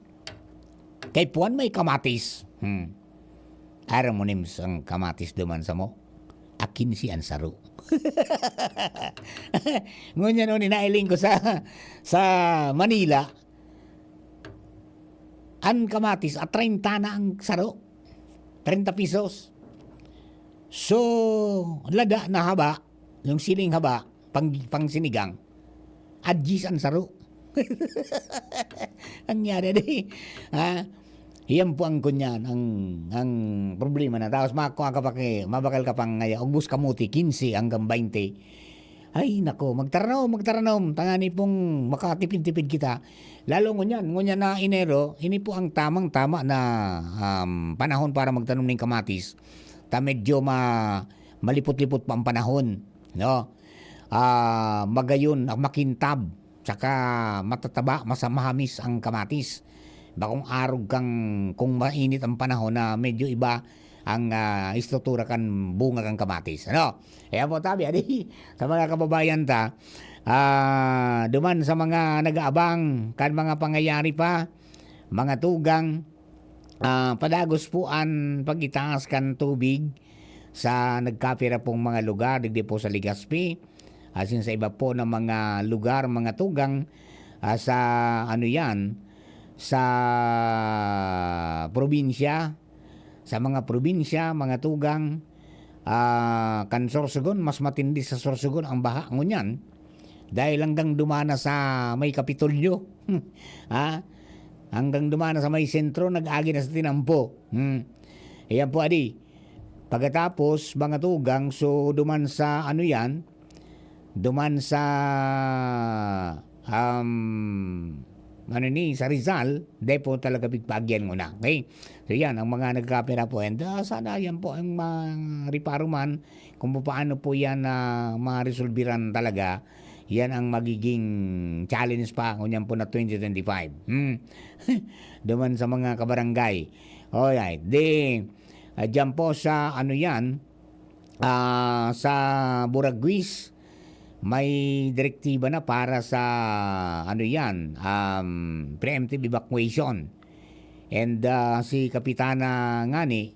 Kay puan may kamatis. Hmm. Aram mo, Nims, ang kamatis duman sa mo? Akin si ansaro. Ngunyan, no, ninailing ko sa, sa Manila, ang kamatis, at treinta na ang saro. Treinta pesos. So, lada na haba, yung siling haba, pang, pang sinigang, at diyes ang saro. Ang nangyari di, ha? Iyan po ang kunyan, ang, ang problema na. Tapos mako ka pa kay, mabakal ka pang ngaya, ubos kamuti, quince hanggang twenty. Ay, nako, magtaranom, magtaranom. Tangani pong makatipid-tipid kita. Lalo ngunyan, ngunyan na Enero, ini po ang tamang-tama na um, panahon para magtanom ng kamatis. Ta medyo ma, malipot-lipot pa ang panahon, no? Ah, magayon, ah, makintab, saka matataba, masa, mahamis ang kamatis. Bakong arog kang, kung mainit ang panahon na medyo iba ang ah, estruktura kan bunga kan kamatis. Ano? Kaya po tabi, adi, sa mga kababayan ta, ah, duman sa mga nag-aabang kan mga pangyayari pa, mga tugang, ah, padagos po an pag-itaas kan tubig sa nagkapira pong mga lugar, digdi po sa Legazpi, asin sa iba po na mga lugar, mga tugang, ah, sa ano yan, sa probinsya, sa mga probinsya, mga tugang, ah, kan Sorsogon, mas matindi sa Sorsogon ang baha ngunyan. Dahil hanggang dumana sa may Kapitolyo. Ha? Hanggang dumana sa may sentro, nag-agi na sa tinampo. Hmm. Ayan po, adi. Pagkatapos, mga tugang, so duman sa ano yan, duman sa, um, ano ni, sa Rizal, dai po talaga pigpaagyan nguna. Okay? So yan, ang mga nagkapira po. And ah, sana yan po ang mareparo man kung paano po yan na maresolbiran talaga. Yan ang magiging challenge pa ngunyan po na twenty twenty-five. Hmm. Duman sa mga kabarangay. Alright. Di, ah, dyan po sa ano yan, ah, sa Buraguis, may direktiba na para sa ano yan, um, preemptive evacuation. And ah, si Kapitana ngani,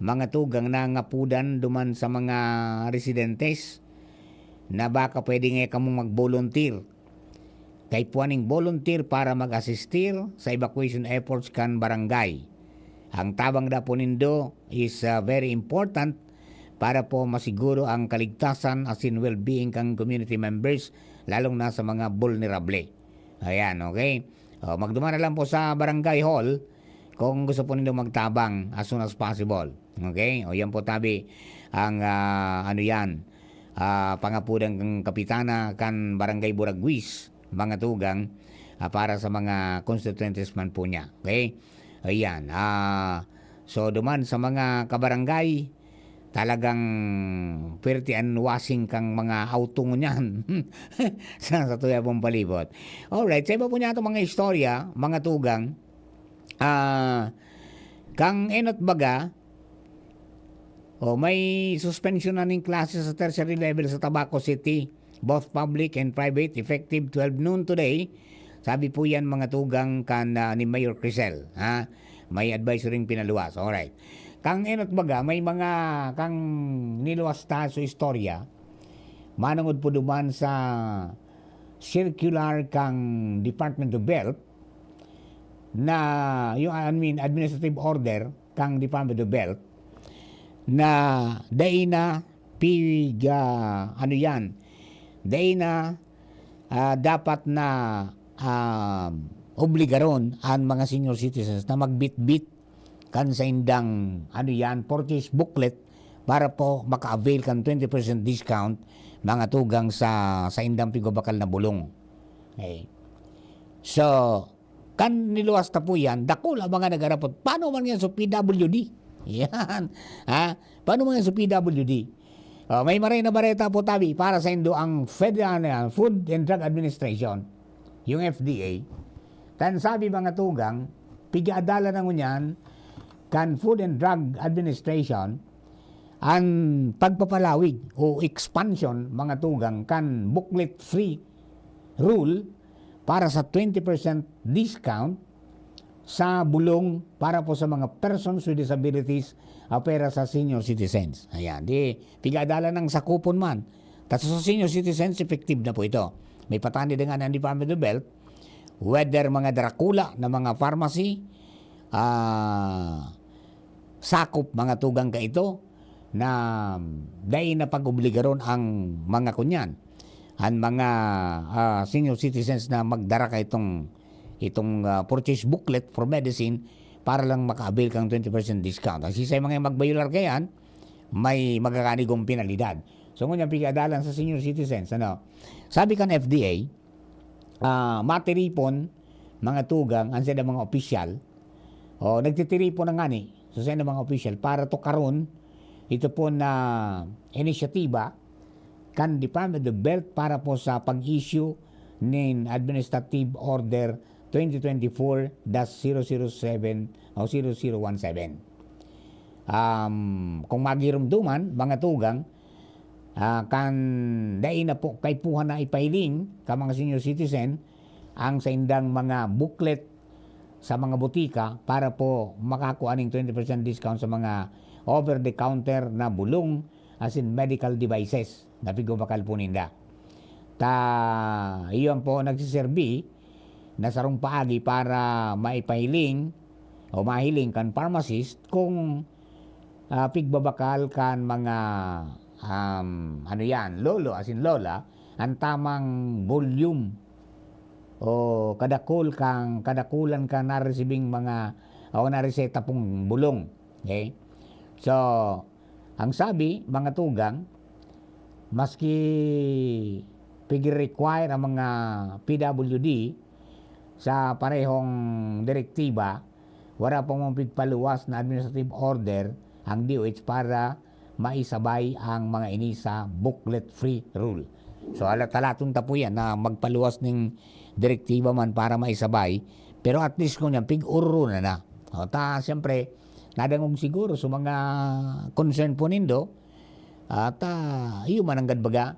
mga tugang, nangapudan duman sa mga residentes na baka pwede nga kamong mag-volunteer. Kay puwaning volunteer para mag-asistir sa evacuation efforts kan barangay. Ang tabang da po nindo is ah, very important para po masiguro ang kaligtasan asin well-being kan community members, lalong na sa mga vulnerable. Ayan, okay? O, magduman na lang po sa barangay hall kung gusto po nindo magtabang as soon as possible. Okay? O, yan po tabi ang ah, ano yan, ah, pangapudan kan kapitana kan Barangay Buraguis, mga tugang, ah, para sa mga constituentes man po niya. Okay? Ayan. Ah, so, duman sa mga kabarangay, talagang pwerte an washing kang mga auto ngunyan sa, sa tuyabong palibot. Alright, sa iba po niya itong mga istorya, mga tugang, ah, kang enot baga, o may suspension na ning klase sa tertiary level sa Tabaco City, both public and private, effective twelve noon today. Sabi po yan, mga tugang kan ah, ni Mayor Crisel, ha? May advisory pinaluwas. Alright. Kang enot baga, may mga kang niluwas ta sa istorya, manungod po duman sa circular kang Department of Health na, yung, I mean, administrative order kang Department of Health na dai na pig, ah, ano yan, dai na, ah, dapat na, ah, obligaron ang mga senior citizens na magbitbit kan saindang, ano yan, purchase booklet para po maka-avail kan twenty percent discount, mga tugang, sa saindang pigbabakal na bulong. Okay. So, kan niluwas ta po yan, dakula mga nagharapot, "Paano man yan sa P W D?" Yan. Ha? "Paano man yan sa P W D?" Oh, may maray na bareta po tabi para sa indo ang Federal, ano yan, Food and Drug Administration, yung F D A. Kan sabi, mga tugang, pigaadalan na ngunyan kan Food and Drug Administration ang pagpapalawig o expansion, mga tugang, kan booklet free rule para sa twenty percent discount sa bulong para po sa mga persons with disabilities, apwera sa senior citizens. Ayan, di pigadalan ng sakupon man. Tapos sa senior citizens, effective na po ito. May patani dengan ang Department of Health, whether mga darakula na mga pharmacy, ah, sakop, mga tugang, ka ito na dai na pag-obligaron ang mga kunyan, ang mga, ah, senior citizens na magdara ka itong, itong, ah, purchase booklet for medicine para lang maka-avail kang twenty percent discount. Ang sisay mga magbayular kayan, may magaganigong penalidad. So, ngunyan, pigadalan sa senior citizens, ano? Sabi kan F D A, ah, matiripon, mga tugang, ang saindang mga opisyal, o, nagtitiripon na ngani sa saindang mga opisyal para tukaron ito po na inisyatiba kan Department of Health para po sa pag-issue nin Administrative Order twenty twenty-four dash zero zero seven o zero zero one seven. Um, kung magirumduman, mga tugang, ah, kan dai na po kaipuhan na ipahiling ka mga senior citizen ang saindang mga booklet sa mga botika para po makakua ning twenty percent discount sa mga over-the-counter na bulong, as in medical devices, na pigbabakal po ninda. Ta, iyon po nagsiserbi na sarong paagi para maipahiling o mahiling kan pharmacist kung, ah, pigbabakal kan mga, um, ano yan, lolo, as in lola, ang tamang volume o kadakul kang, kadakulan kan naresibing mga o nareseta pong bulong. Okay? So, ang sabi, mga tugang, maski pig-require ang mga P W D sa parehong direktiba, wala pa mang pigpaluwas na administrative order ang D O H para maisabay ang mga ini sa booklet free rule. So, halat-halaton ta po yan na magpaluwas ning direktiba man para maisabay, pero at least ngunyan, pig-ororonan na. O, ta, siyempre, nadangog siguro sa mga concern po nindo, at, ah, iyo man nanggad baga,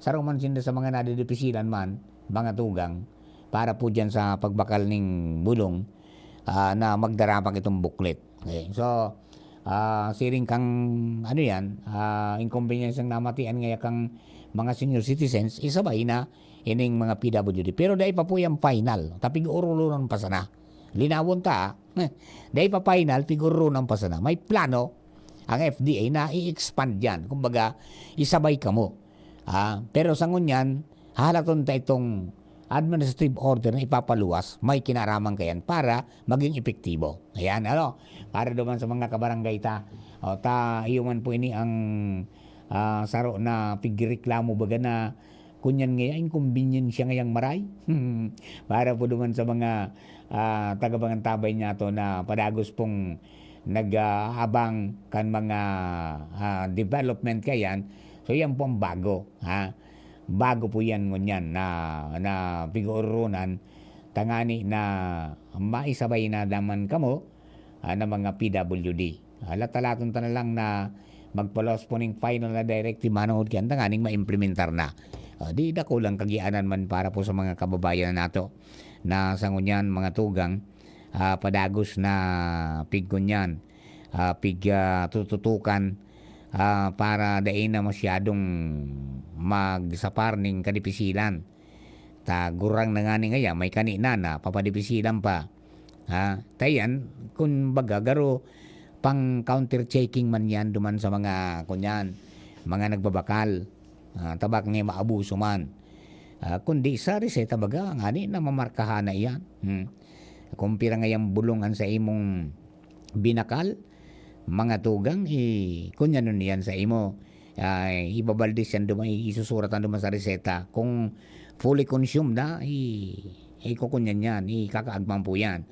saro man sinda sa mga nadidipisilan man, mga tugang, para po dyan sa pagbakal ning bulong, ah, na magdara pa kitong booklet. Okay, so, ah, siring kang, ano yan, ah, inconvenience ang namatian ngaya kang mga senior citizens, isabay na ining mga P W D. Pero dai pa po yan final. Ta pig-ororonan pa sana. Linawon ta, ah. Dai pa final, pig-ororonan pa sana. May plano ang F D A na i-expand yan. Kumbaga, isabay kamo. Ah, pero sa ngunyan, hahalaton ta itong administrative order na ipapaluwas, may kinaraman kayan para maging epektibo. Ayan, ano? Para duman sa mga kabarangay ta. O, ta, iyo man po ini ang, ah, saro na pigreklamo baga na kunyan ngaya, inconvenience siya ngayang maray. Para po duman sa mga, ah, taga-Bangantabay niya to na padagos pong nag-aabang kan mga, ah, development kayan. So, yan po ang bago, ha? Bago po yan ngunyan na, na pig-ooronan, tangani na maisabay na naman kamo, ah, na mga P W D. Ah, latalaton ta na lang na magpaluwas po ning final na directive manungod kayan tanganing maimplementar na. Ah, di dakulang kagianan man para po sa mga kababayan nato na sa ngunyan, mga tugang, ah, padagos na pig ngunyan, ah, pig, ah, tututukan, ah, para dai na masyadong magsapar ning kadipisilan. Ta gurang na ngani ngaya, may kani na, na papadipisilan pa. Ha? Ta iyan, kumbaga, garo pang counter checking man yan duman sa mga, kunyan, mga nagbabakal. Ah, tabak nga maabuso man. Ah, kundi sa reseta baga, ngani na mamarkahan na iyan. Hmm. Kung pira nga yang bulong an sa imong binakal, mga tugang, i-, kunyanon iyan sa imo. Ah, ibabalde siyan duman, i-, isusurat an duman sa reseta. Kung fully consumed na, i-, ikukunyan yan, ikakaagmang po yan.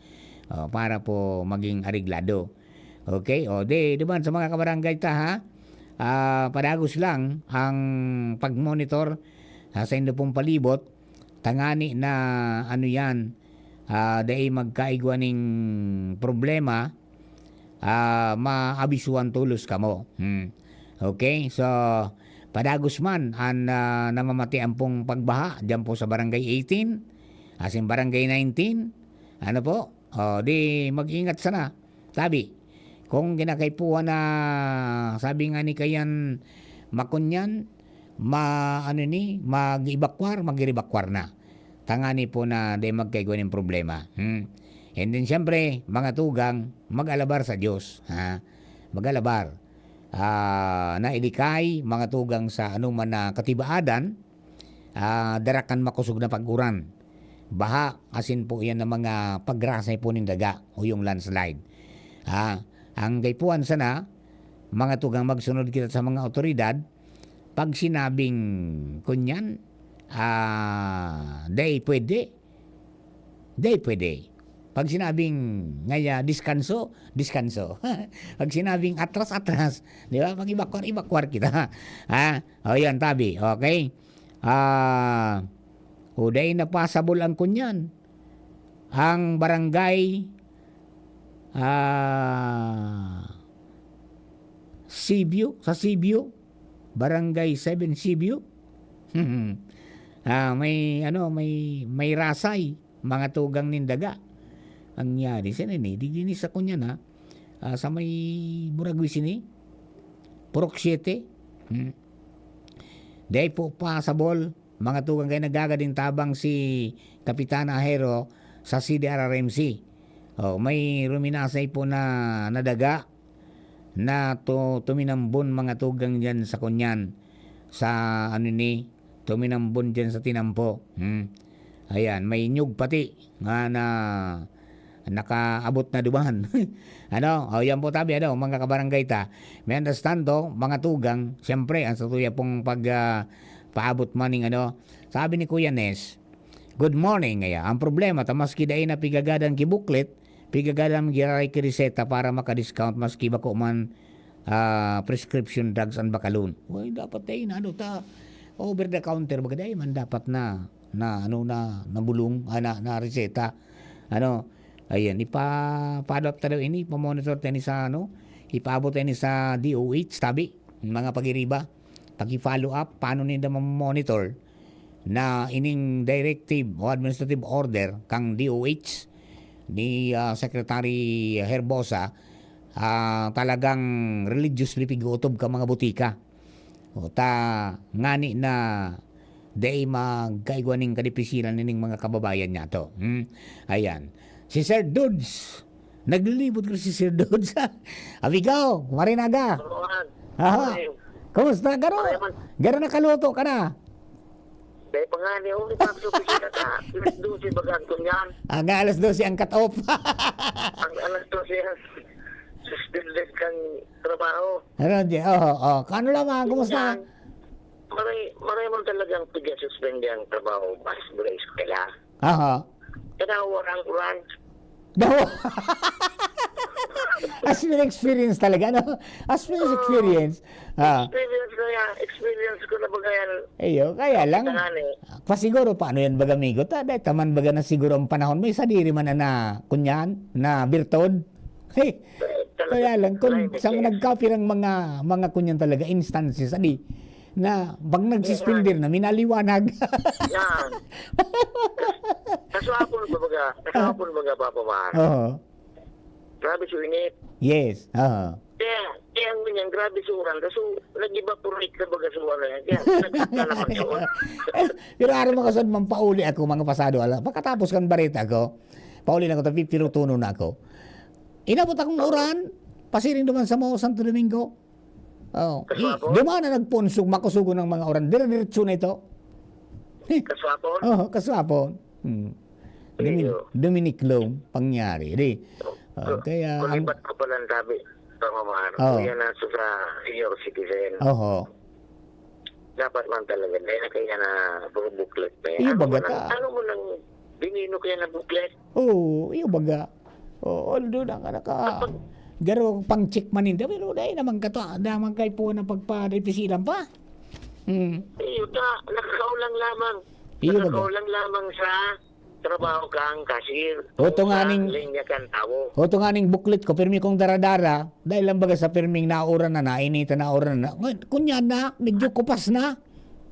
Oh, para po maging areglado. Okay? O, di, duman sa mga kabarangay ta, ha? Ah, padagos lang ang pag-monitor, ah, sa indo pong palibot, tangani na, ano yan, ah, dai magkaigwa ning problema, ah, maabisuhan tolos kamo. Hmm. Okay? So, padagos man an, ah, namamatian pong pagbaha diyan po sa Barangay eighteen, asin Barangay nineteen. Ano po? O, di mag-ingat sana. Sabi, kung ginakaipuhan na, sabi nga ni kayan, makunyan, ma-, ano ni, mag-evacuar, mag-evacuar na. Tangani po na di magkaigwa nin problema. Hmm. And then, siyempre, mga tugang, mag-alabar sa Diyos. Ha? Mag-alabar. Ah, na ilikay, mga tugang, sa anuman na katibaadan, ah, dara kan makosog na pag-uran, baha, asin po iyan na mga pagrasay po nin daga o yung landslide. Ah, ang kaipuhan sana, mga tugang, magsunod kita sa mga awtoridad, pag sinabing kunyan, ah, dai pwede, dai pwede. Pag sinabing ngaya, "Deskanso," deskanso. Pag sinabing atras, atras. Di ba? Pag evacuar, evacuar kita. Ha? O, yan, tabi. Okay? Ah, o, dai na possible ang kunyan. Ang barangay, ah, Sibio, sa Sibio, Barangay seven Sibio. Ah, may, ano, may, may rasay, mga tugang nin daga. Nangyari siya nini, di, di ni sa kunyan, ha? Ah, sa may Buragwi sini, Purok siete. Hmm. Dai po possible, mga tugang, kaya nagagading tabang si Kapitan Ahero sa C D R R M C. Oh, may ruminasay po na, na daga na tu-, tuminambon, mga tugang, diyan sa kunyan, sa ano ni, tuminambon diyan sa tinampo. Hmm. Ayan, may nyug pati nga na nakaabot na duman. Ano? O, yan po tabi, ano, mga kabarangay ta. Mientras tanto, mga tugang, siyempre, ang satuya pong pag, ah, paabot man ning ano, sabi ni Kuya Nes, "Good morning, ngaya. Ang problema ta, maski dai na pigagadan ki booklet, pigagadan giraray ki reseta para maka-discount maski bako man, ah, prescription drugs an bakalon." Uy, dapat dai na, ano, ta, over the counter, baga dai man dapat na, na, ano, na, na bulong, ah, na, na reseta. Ano, ayan, ipa-follow up ta daw ini, ipa-monitor ta ini sa, ano, ipaabot ta ini sa D O H, tabi, mga pag-iriba. Paki-follow up, paano ninda ma-monitor na ining directive o administrative order kang D O H ni, ah, Secretary Herbosa, ah, talagang religiously pig-utob ka mga butika. O, ta ngani na dai magkaigwa ning kadipisilan nining mga kababayan niyato. Hmm? Ayan. Si Sir Dudes, naglilibot ko si Sir Dudes. Amigo, marinaga. Rohan. Aha. Morning. Kumusta, garo? Morning, man. Garo, nakaluto ka na? Dai pa nga ni, oh, ipag sa opisina ka. Alas dose baga ang kunyan. Aga, alas dose ang cut-off. Ang alas dose ang suspended kang trabaho. Ano, di, oh, oh. Kano lamang, kumusta? Yan. Maray, maray man talagang pigasuspende ang trabaho, mas mula eskwela. Aha. Kaya warang uran. Daw. As in experience talaga, no? As in Oo. experience. Ah. Experience ko yan. Experience ko na baga yan. Ayo, kaya lang. Ito nga ni. Pasiguro, paano yan baga, amigo? Ta, dahil taman baga na siguro ang panahon mo, isa diri man na, na kunyan, na birtod. Hey, Eh, talaga. kaya lang, kung Wala, sa hindi. nagkapirang mga, mga kunyan talaga, instances, adi, na pag nagsuspender na, minaliwanag. Yan. Kaso hapon, baga, kaso Ah. hapon, baga, Papa Mar. Oo. Grabe so init. Yes, oo. Kaya, kaya ang ganyan, grabe so uran. So, nag-evaporate na baga so ano yan. Kaya, nagkakalaman yun. Pero araw mga saan, mampauli ako, mga pasado, ala. Pagkatapos kan bareta ko, pauli na ako, tapi, pero tuno na ako. Inabot akong uran, pasiring naman sa mga Santo Domingo. Oh, Kaswapon? Duman na nagpunsog, makusugo ng mga uran. Dire-diretso na ito. Kaswapon? Oh, kaswapon. Hmm. Domin-, Iyo. Dominic Loam, pangyari. Di, oh, kaya ang Kulibat ko pala ang sabi, pamamahal. Oh. Kuya na sa senior citizen. Oho. Dapat man talaga, dahil na kaya na puro booklet na yan. Iyo, Ano baga mo nang, ta. Ano mo nang binino kaya na booklet? Oo, iyo baga. Oo, although na ka naka-, Kapag garo pang check man ninda, pero dahil naman kato, ah, naman kay po na pagpa-repisilan pa. Hmm. Iyo, ta, nakakaulang lamang. Iyo, baga. Nakakaulang lamang sa trabaho kang cashier. Oto Sa nga ning linya kang tawo. Oto nga ning booklet ko, pirmi kong dara-dara, dahil lang baga sa pirming nauran na, nainitan na oran na. Ngun-, kunya na, medyo kupas na.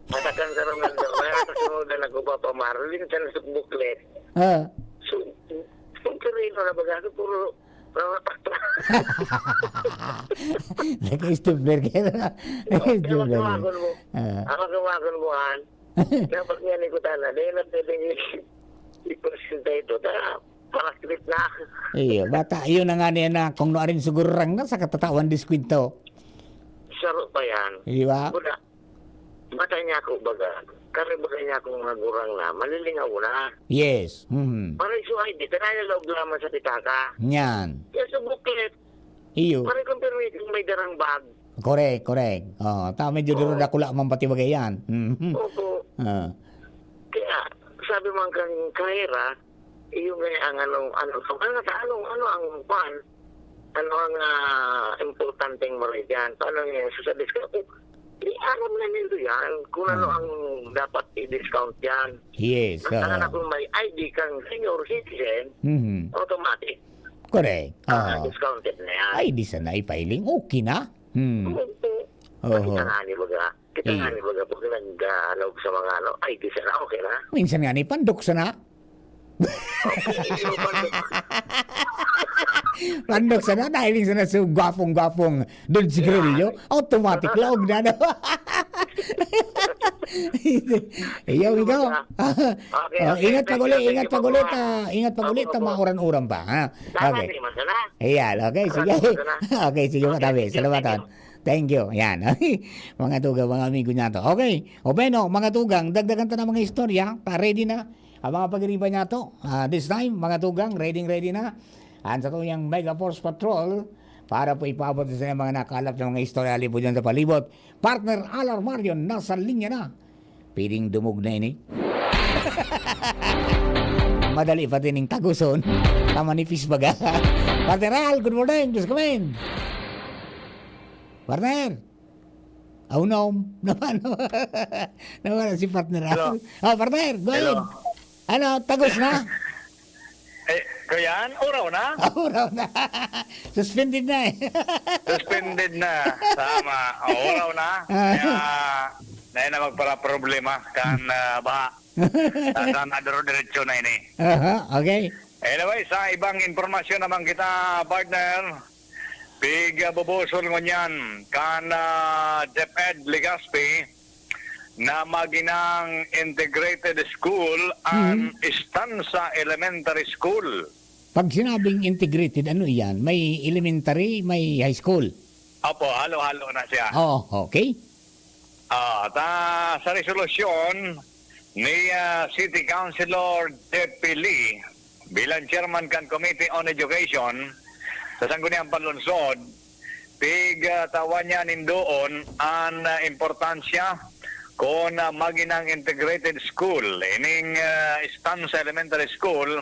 Matakan sa rungan daw. Kaya sa sunod na nagpapamahal, rin sa nasubuklet. Ah. So, kung karino na baga, so, puro, puro, Naka-stapler kayo na. Naka-stapler kayo. Tawagon mo. Ah. Ang tawagon mo, han. Dapat nga ni Kutana, dahil na pwedeng i-, i-presenta ito. Ta, paraklit na. Iyo, bata, iyo na nga niya na, kung no arin siguro rang na, sa katatawan diskwento. Saro pa yan. Di ba? Wala. Bata niya ako, baga. Kami baga niya akong mga gurang na, malilingaw na. Yes. Mhm. Para iso ay, di, tayo loob lamang sa pitaka. Yan. Kaya sa booklet, Iyo. Pare, kung pero may darang bag. Correct, correct. Oh, ta medyo duro Oo. dakula man pati bagay yan. Mhm. Opo. Ah. Kaya, sabi mo ang kang kahera, iyo nga ang ano, ano, so, ano, sa ano, ano ang kwan? Ano ang, ah, importanteng maray dyan? Paano nga yung sa discount? Eh, alam na nila yan kung ano Ah. ang dapat i-discount yan. Yes, Basta oo. na kung may I D kang senior citizen, Mhm. automatic. Correct. Ah, Oo. discounted na yan. Ay, di sana ipahiling. Okay na. Hmm. Opo. Oho. Kita nga ni baga. Kita nga Iyo. ni baga. Pag nag-alawag sa mga ano, ay, di sana, okay na. Minsan nga ni pandok sana. Okay, yung pandok. Pandok sana, dahil sana sa gwapong-gwapong Dulce Grillo, automatic laog na, no? Iyo, ikaw. Okay, Oh, okay. ingat Thank pag-uli, you, thank ingat you, pag-uli, Papa. ta, ingat pag-uli, Opo, ta opo. mauran-uran pa, ha? Tama Okay. naman sana. Ayan, okay, sige. Ayan, okay na. Okay, sige, Okay, matabi. thank you, Salamat, thank ha. you. Thank you. Yan. Mga tugang, mga amigo niya to. Okay. O, bueno, mga tugang, dagdagan ta ng mga istorya. Ta, ready na ang mga pag-iriba niya to. Ah, this time, mga tugang, ready, ready na. Ang sa tuyang Mega Force Patrol, para po ipaabot sa mga nakalap sa mga istorya, halipod dyan sa palibot. Partner Alar Marion, nasa linya na. Piling dumog na ini. Madali pati ning taguson. Tama ni Fis baga. Partner Al, good morning. Diyos ko, men. Partner. Oh, no. Naman. Nawala si partner Al. Hello. Oh, partner, go Hello. ahead. Ano, tagos na? Eh, kayan, oraw na? Oraw na. Suspended na eh. Suspended na. Tama. O, oraw na. Ah. Kaya, na yun na magpara-problema. Kan, ah, baha. Sa, sa naduro-diretso na ini. Aha, okay. Anyway, sa ibang impormasyon naman kita, partner, pig, ah, bubusol ngunyan kan, ah, DepEd Legazpi, na maginang integrated school an Mhm. Estancia Elementary School. Pag sinabing integrated, ano iyan? May elementary, may high school? Opo, halo-halo na siya. Oh, okay. Ah, ta, sa resolusyon ni, ah, City Councilor J P Lee, bilang chairman kan Committee on Education sa Sangguniang Panlungsod, pig, ah, tawan niya nin doon an, ah, importansya kun, ah, maginang integrated school. Ining, ah, Estancia Elementary School,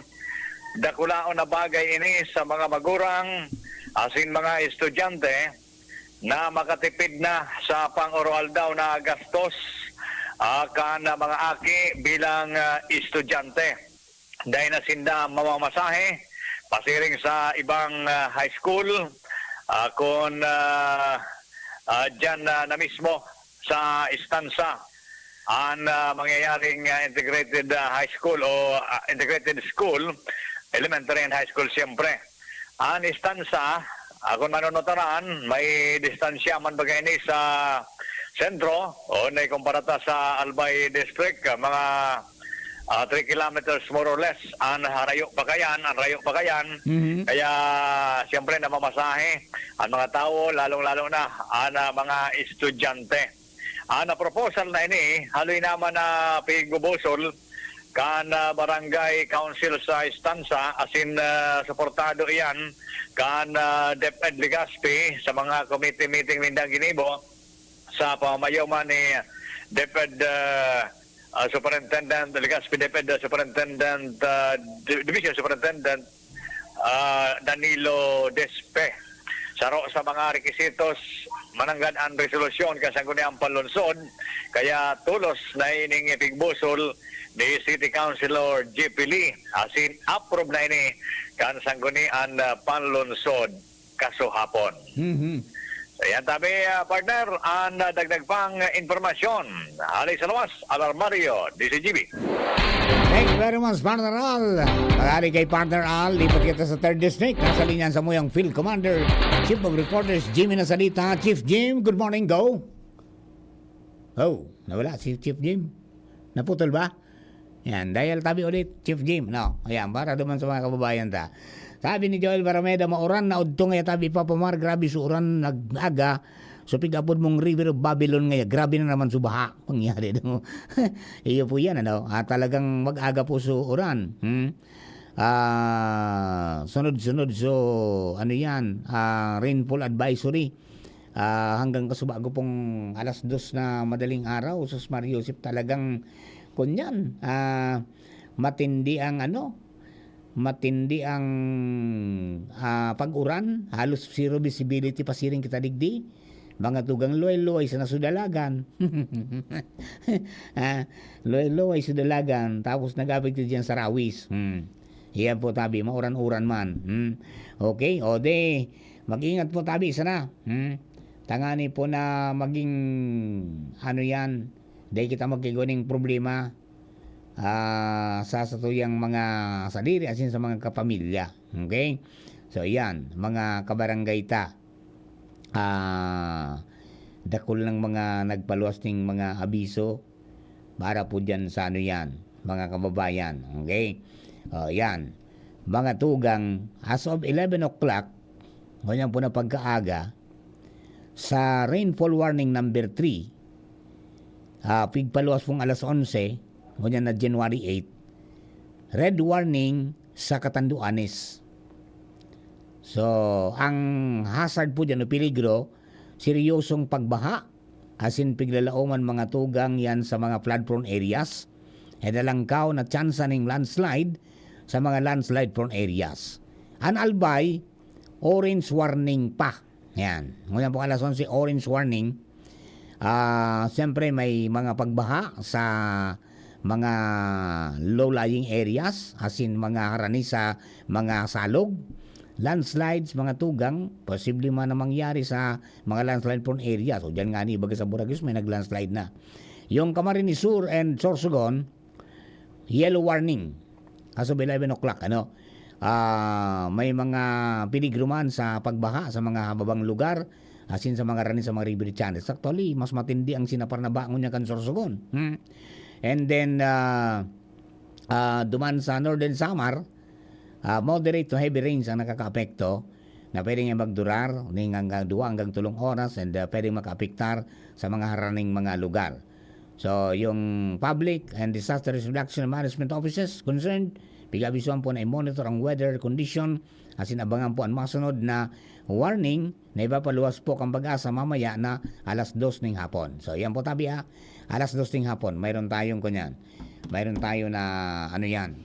dakulaon na bagay ini sa mga magurang asin mga estudyante na makatipid na sa pang-aroaldaw na gastos, ah, kan mga aki bilang, ah, estudyante. Dai na sinda mamamasahe pasiring sa ibang, ah, high school, ah, kun, ah, ah, diyan na, na mismo sa Estancia an, ah, mangyayaring, ah, integrated, ah, high school o, ah, integrated school, elementary and high school siyempre. An Estancia, akon manunutaran, may distansya man baga ini sa sentro, o na kumpara ta sa Albay District, mga, ah, three kilometers more or less, an harayo pa kayan, an rayo pa kayan. Mhm. Kaya, siyempre, namamasahe ang mga tao, lalong-lalo na an, ah, mga estudyante. An, ah, proposal na ini, haloy naman na pigbubusol kan, ah, Barangay Council sa Estancia, asin, ah, suportado iyan kan, ah, DepEd Legazpi sa mga committee meeting nindang ginibo sa pamamayo man ni DepEd, ah, ah, Superintendent, Legazpi DepEd, ah, Superintendent, ah, Di-, Division Superintendent, ah, Danilo Despe. Saro sa mga requisitos, mananggad an resolusyon kan Sangguniang Panlungsod, kaya tolos na ining ipigbusol ni City Councilor J P Lee, asin approve na ini kan Sangguniang, ah, Panlungsod kasuhapon. Mhm. So, yan tabi, ah, partner, an, ah, dagdag pang impormasyon. Hali sa luwas, Alarmario, D C G B. Thank you very much, Partner Al. Pag-ari kay Partner Al, lipat kita sa third district. Nasa linya sa muyang Field Commander, Chief of Reporters, Jimmy Nasalita. Chief Jim, good morning, go. Oh, nawala si Chief Jim. Naputol ba? Yan, dial tabi ulit, Chief Jim, no? Ayan, para duman sa mga kababayan ta. Sabi ni Joel Barameda, "Mauran na udto ngaya tabi, Papa Mar, grabe su uran nag-aga. So, pig-apod mong River of Babylon ngaya, grabe na naman su baha." Pangyari daw. Iyo po yan, ano? Ah, talagang mag-aga po su uran. Hmm? Ah, sunod-sunod, so, ano yan? Ah, rainfall advisory. Ah, hanggang kasubago pong alas dos na madaling araw, sus, Mario Joseph, talagang, kunyan, ah, matindi ang ano, matindi ang, ah, pag-uran. Halos zero visibility pasiring kita digdi. Mga tugang luway-luway sa nasudalagan. Ah, luway-luway sa dalagan, tapos nag-apekto diyan sa rawis. Hmm. Iyan po tabi, mauran-uran man. Hmm. Okay, o de, mag-ingat po tabi sana. Hmm. Tangani po na maging, ano yan, dai kita magkigwa ning problema, ah, sa satuyang mga sadiri, asin sa mga kapamilya. Okay? So, yan, mga kabarangay ta. Ah, dakul nang mga nagpaluwas ning mga abiso para po diyan sa ano yan, mga kababayan. Okay? O, yan. Mga tugang, as of eleven o'clock, ngunyan po na pagkaaga, sa rainfall warning number three, ah, pigpaluwas pong alas onse, ngunyan na January eight, red warning sa Catanduanes. So, ang hazard po diyan o peligro, seryosong pagbaha, asin piglalaoman mga tugang yan sa mga flood-prone areas. E dalangkaw na tsansa ning landslide sa mga landslide-prone areas. An Albay, orange warning pa. Yan. Ngunyan po alas onse, orange warning. Ah, siyempre, may mga pagbaha sa mga low-lying areas, asin mga harani sa mga salog, landslides, mga tugang, posible man na mangyari sa mga landslide-prone areas. O diyan nga ni, baga sa Buraguis, may nag-landslide na. Yung Camarines Sur and Sorsogon, yellow warning. As of eleven o'clock, ano? Ah, may mga peligro man sa pagbaha sa mga hababang lugar, asin sa mga harani sa mga river channels. Actually, mas matindi ang sinapar na bangon niya kan Sorsogon. Hmm? And then, ah, ah, duman sa Northern Samar, ah, moderate to heavy rains ang nakakaapekto na pwede nga magdurar ning hanggang duwa hanggang tulong oras and, ah, pwedeng makaapektar sa mga haraning mga lugar. So, yung Public and Disaster Risk Reduction Management Offices concerned, pig-abisoan po na i-monitor ang weather condition asin abangan po ang masunod na warning na ipapaluwas po kan PAGASA mamaya na alas dos ning hapon. So, yan po tabi, ah. Alas dos ning hapon, mayroon tayong kunyan. Mayroon tayo na, ano yan,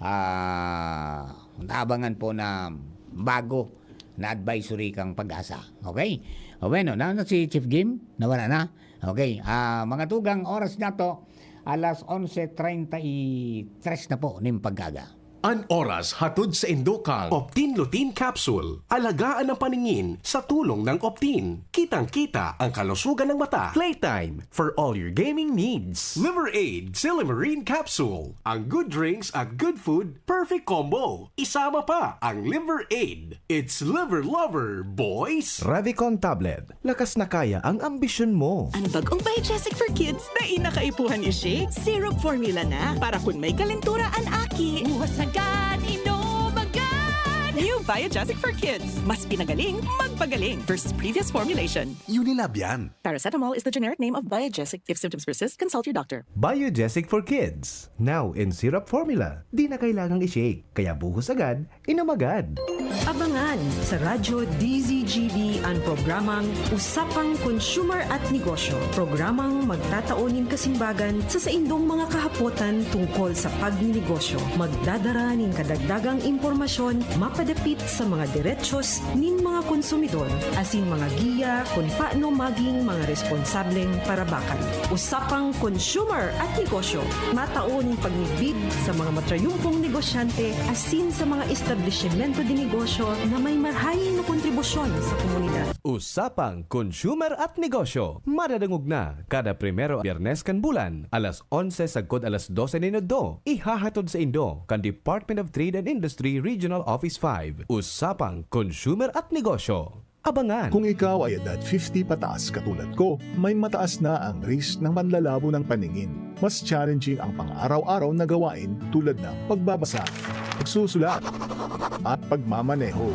ah, naabangan po na bago na advisory kang PAGASA. Okay? O, bueno, na, na si Chief Jim? Nawala na? Okay. Ah, mga tugang, oras na to, alas onse treinta y tres na po ning pagkaaga. An oras hatod sa indo kan Optin Lutein Capsule. Alagaan ang paningin sa tulong ng Optin. Kitang-kita ang kalusugan ng mata. Playtime for all your gaming needs. Liver Aid Silymarin Capsule. Ang good drinks at good food, perfect combo. Isama pa ang Liver Aid. It's Liver Lover, boys! Revicon Tablet. Lakas na kaya ang ambisyon mo. An bag-ong Biogesic for Kids, dai na kaipuhan i-shake. Syrup formula na, para kun may kalentura an aki. Buhos agad, inom agad! New Biogesic for Kids. Mas pinagaling, magpagaling versus previous formulation. Unilab yan. Paracetamol is the generic name of Biogesic. If symptoms persist, consult your doctor. Biogesic for Kids. Now in syrup formula. Di na kailangang i-shake. Kaya buhos agad, inom agad. Abangan sa Radyo D Z G B an programang Usapang Consumer at Negosyo. Programang magtatao nin kasimbagan sa saindong mga kahapotan tungkol sa pagninegosyo. Magdadara nin kadagdagang impormasyon mapadapit sa mga derechos nin mga konsumidor, asin mga giya kun paano maging mga responsableng parabakan. Usapang Consumer at Negosyo. Matao nin pagmidbid sa mga matrayumpong negosyante asin sa mga establisimento de negosyo na may marahay na kontribusyon sa komunidad. Usapang Consumer at Negosyo. Madadangog na kada primero Biyernes kan bulan, alas onse sagkod alas dose nin udto. Ihahatod saindo kan Department of Trade and Industry Regional Office five. Usapang Consumer at Negosyo. Abangan. Kung ikaw ay edad fifty pataas katulad ko, may mataas na ang risk ng panlalabo ng paningin. Mas challenging ang pang-araw-araw na gawain tulad ng pagbabasa, pagsusulat, at pagmamaneho.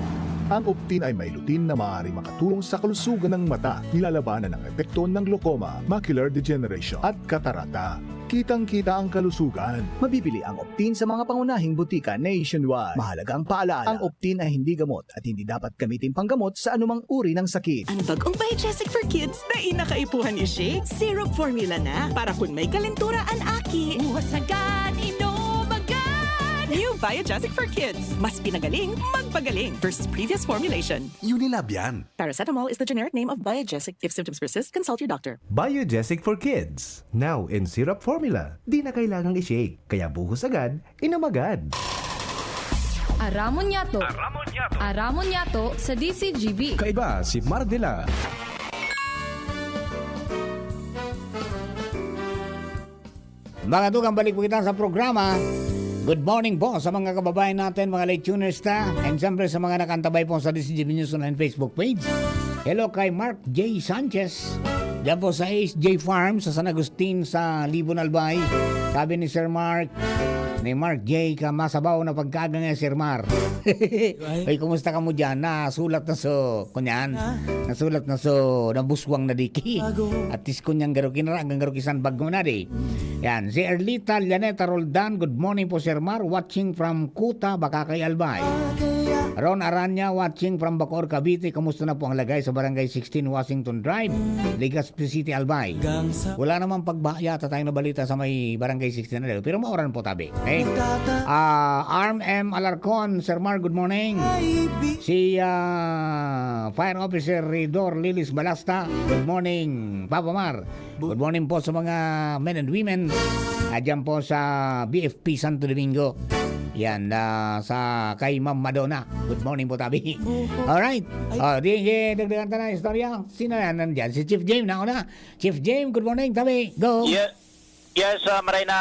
Ang Optin ay may lutein na maaaring makatulong sa kalusugan ng mata, nilalabanan ang epekto ng glaucoma, macular degeneration, at katarata. Kitang-kita ang kalusugan. Mabibili ang Optin sa mga pangunahing butika nationwide. Mahalaga ang paalaala, ang Optin ay hindi gamot at hindi dapat gamitin panggamot sa anumang uri ng sakit. An bag-ong Biogesic for Kids, dai na kaipuhan i-shake. Syrup formula na, para kun may kalentura an aki. Buhos agad, inom agad! New Biogesic for Kids. Mas pinagaling, magpagaling versus previous formulation. Unilab yan. Paracetamol is the generic name of Biogesic. If symptoms persist, consult your doctor. Biogesic for Kids. Now in syrup formula. Di na kailangang i-shake. Kaya buhos agad, inom agad. Aramon Yato. Aramon Yato. Aramon Yato sa D Z G B. Kaiba si Mar de la. Mga tugang, balik po kita sa programa. Good morning po sa mga kababayan natin, mga late tuners ta. And siyempre sa mga nakantabay po sa D Z G B News Online Facebook page. Hello kay Mark J Sanchez. Diyan po sa H J Farm sa San Agustin sa Libon, Albay. Sabi ni Sir Mark, ni Mark J, ka masabaw na pagkaga nga, Sir Mar. Ay. Ay, kumusta ka mo dyan? Nasulat na so, kunyan? Ah. Nasulat na so, nabuswang na diki. Bago. At is kunyang garo, kinaragan garo kisan bagong na di. Yan, si Erlita Llaneta Roldan, "Good morning po, Sir Mar, watching from Kuta, Bacacay, Albay." Ron Aranya, watching from Bacoor, Cavite. Kamusta na po ang lagay sa Barangay sixteen, Washington Drive, Legazpi City, Albay? Wala namang pagbaha yata tayong nabalita sa may Barangay sixteen na, pero mauran po tabi. Okay? Ah, Arm M Alarcon, Sir Mar, good morning. Si, ah, Fire Officer Ridor Lilis Balasta, good morning, Papa Mar. Good morning po sa mga men and women, ah, dyan po sa B F P Santo Domingo. Yan, ah, sa kay Ma'am Madonna. Good morning po, tabi. Alright. Oh, di, di, dagdagan ta na istorya. Sino yan nandyan? Si Chief James, nauna. Chief James, good morning, tabi. Go. Ye-, yes, ah, maray na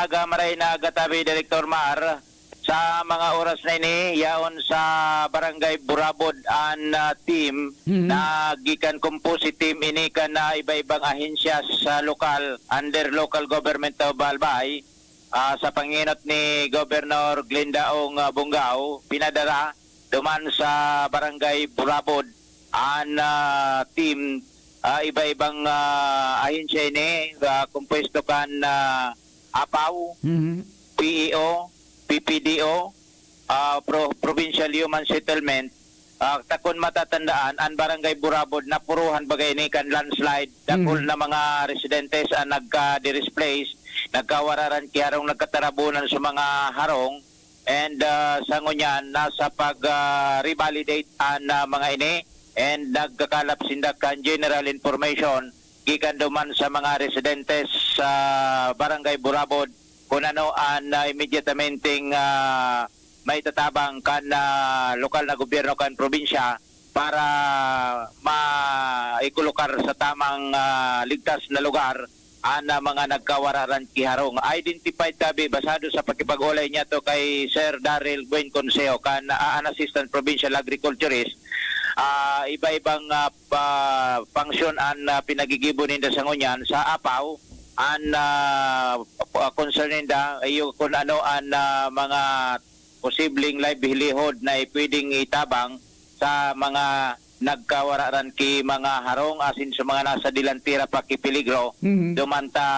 aga, maray na aga, tabi, Director Mar. Sa mga oras na ini, yaon sa Barangay Burabod an, ah, team Mhm. na gikan composite team ini kan, ah, iba-ibang ahensya sa lokal, under local government of Albay, ah, sa pangenot ni Governor Glendaong, ah, Bongao, pinadara duman sa Barangay Burabod an, ah, team, ah, iba-ibang, ah, ahensya ini, ah, kompuesto kan, ah, APAW, Mhm. P E O, P P D O, ah, Pro-, Provincial Human Settlement, ah, ta kun matatandaan, an Barangay Burabod napuruhan baga ini kan landslide. Dakul Mhm. na mga residentes ang nagka-displace, nagkawararan ki harong, nagkatarabunan sa mga harong, and, ah, sa ngunyan, nasa pag, ah, revalidate an, ah, mga ini, and nagkakalap sinda kan general information gikan duman sa mga residentes sa Barangay Burabod, kung ano an, ah, immediatamenteng, ah, maitatabang kan, ah, lokal na gobyerno kan probinsya para maikolokar sa tamang, ah, ligtas na lugar an, ah, mga nagkawararan ki harong. Identified tabi, basado sa pakipag-olay niyato kay Sir Daryl Gwen Consejo, kan, ah, an Assistant Provincial Agriculturist, ah, iba-ibang, ah, pa-, function an, ah, pinagigibo ninda sa ngunyan. Sa Apaw, an, ah, p-, ah, concern ninda, iyo kun ano an, ah, mga posibleng livelihood na pwedeng itabang sa mga nagkawararan ki mga harong asin sa mga nasa delantera pa ki peligro. Mhm. Duman ta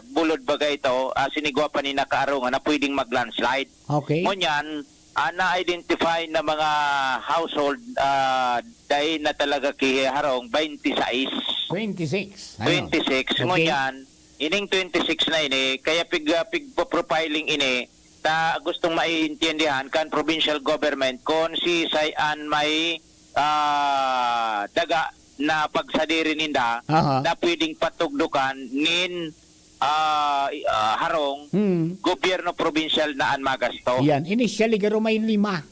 bulod baga ito, asin igwa pa ni nakaarungan na pwedeng mag-landslide. Okay. Ngunyan, an na-identify na mga household, ah, dai na talaga ki harong, twenty-six. Twenty-six. Ano? Twenty-six. Okay. Ngunyan, ining twenty-six na ini, kaya pig-, ah, pigpo-profiling ini, ta gustong maintindihan kan provincial government kun siisay an may, ah, daga na pagsadiri ninda Aha. na pwedeng patugdokan nin, ah, i-, ah, harong, Hmm. gobyerno probinsyal na an magasto. Yan. Initially, garo may lima.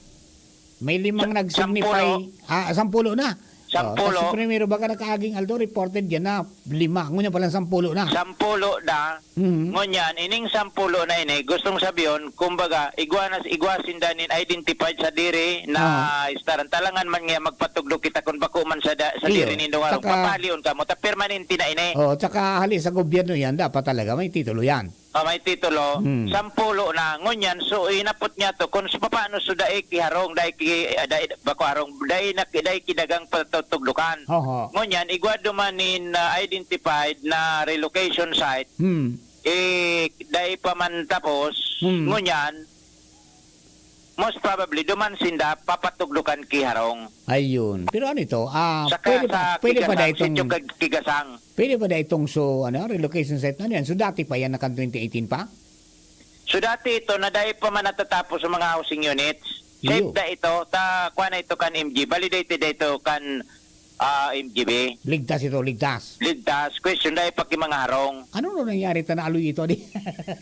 May limang Sa-, nag-signify. Sampulo. Ah, sampulo na. Sampulo. Oh, kasi primero, baga nakaaging aldo, reported yan na lima. Ngunyan palang sampulo na. Sampulo na. Mhm. Ngunyan, ining sampulo na ini, gustong sabihon, kumbaga, igwa na, igwa sinda nin identified sa diri na Ah. istaran. Talangan man nga magpatugdok kita kun bako man sa da-, sa Iyo, diri nindong harong. Saka papalion kamo, ta permanente na ini. Oh, tsaka hali sa gobyerno yan, dapat talaga may titulo yan. Oh, may titulo, Hmm. sampulo na. Ngunyan, so, hinapot niyato kun s-, papaano so dai ki harong, dai ki, ah, dai, bako harong, dai na, dai ki dagang patutugdokan. Oho. Ngunyan, igwa duman nin, ah, identified na relocation site, Hmm. eh, dai pa man tapos. Hmm. Ngunyan, most probably, duman sinda papatugdokan ki harong. Ayun. Pero ano ito? Ah, Saka pwede pa, sa pwede pa Kigasang, dai itong sitio Kag-, Kigasang. Pwede pa dai itong so, ano, relocation site na yan? So, dati pa yan, nakan twenty eighteen pa? So, dati ito, na dai pa man natatapos sa mga housing units. Safe Iyo. na ito, ta, kuha na ito kan M G B. Validated na ito kan, ah, M G B. Ligtas ito, ligtas. Ligtas. Question, dai pa ki mga harong. Ano na nangyari ta naaloy ito, di?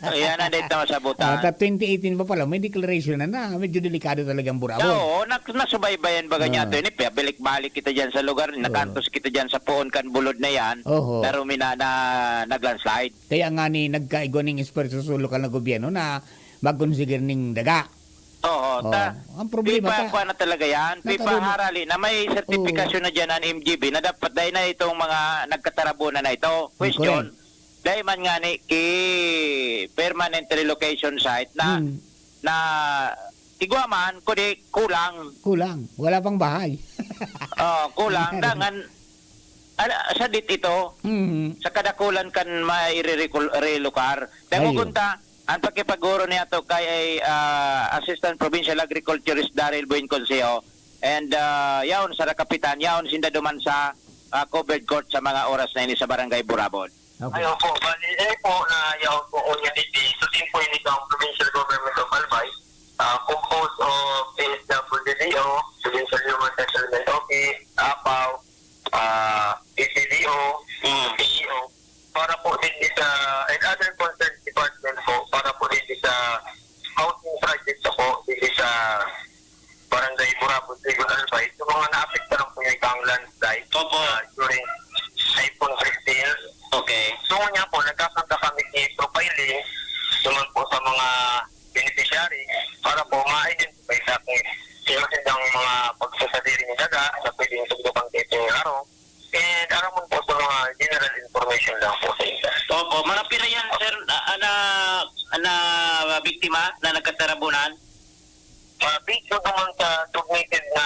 Ayan, na dito sa buta. Ah, ta twenty eighteen pa pala, may declaration na, na medyo delikado talaga ang Burabon. Oo, nak-, nasubaybayan baga Ah. niya ito. Ini, pabalik-balik kita dyan sa lugar, Oo. nakantos kita dyan sa poon kan bulod na yan, Oho. na rumina-, na nag-landslide. Kaya nga ni nagkaigwa ning esfuerso sa lokal na gobyerno na magkonsigir ning daga. Oo, Oo. ta-, Ang problema pipa-, ta-, kuha na talaga yan. Nakadulo- Pipaharali na may sertifikasyon Oo. na dyan ang M G B na dapat dahil na itong mga nagkatarabunan na ito. Question, Correct. dahil man nga ni ki permanent relocation site na, Hmm. na igwa man, kundi kulang. Kulang. Wala pang bahay. Oh, kulang. Dangan, ala, sadit ito, Mhm. sa kadakulan kan mairirikul-, relokar. Ayun. Dangugon ta, ang pakipaguro niya to kay, ah, Assistant Provincial Agriculturist Daryl Buin Consejo. And, ah, yaon sa kapitan, yaon sinda duman sa, ah, covered court sa mga oras na ini sa Barangay Burabon. Okay. Ay, opo. Bali, eh po, na yaon po ko niya dito. So, din po ini ang Provincial Government of Albay, ah, composed of P S W D O, Provincial Human Settlement Office, apaw, ah, P C D O, Mm. P E O, para po din sa, and other concerned department po, para po din sa housing project po, din sa Barangay Burabon, Sigon, Albay, sa mga naapektaran po yung ikang landslide, Opo. ah, during Typhoon fifteen. Okay. So, nga po, nagkakanta kami ni profiling naman po sa mga beneficiary para po ma-identify sa akin yung magandang mga pagsasadiri ni daga na pwedeng tugdukan kay Tingin Araw. And aram mo po sa mga general information lang po sa inyo. Opo, mga pira yan, sir, na, na, na biktima na nagkatarabunan? Mga based po naman sa submitted na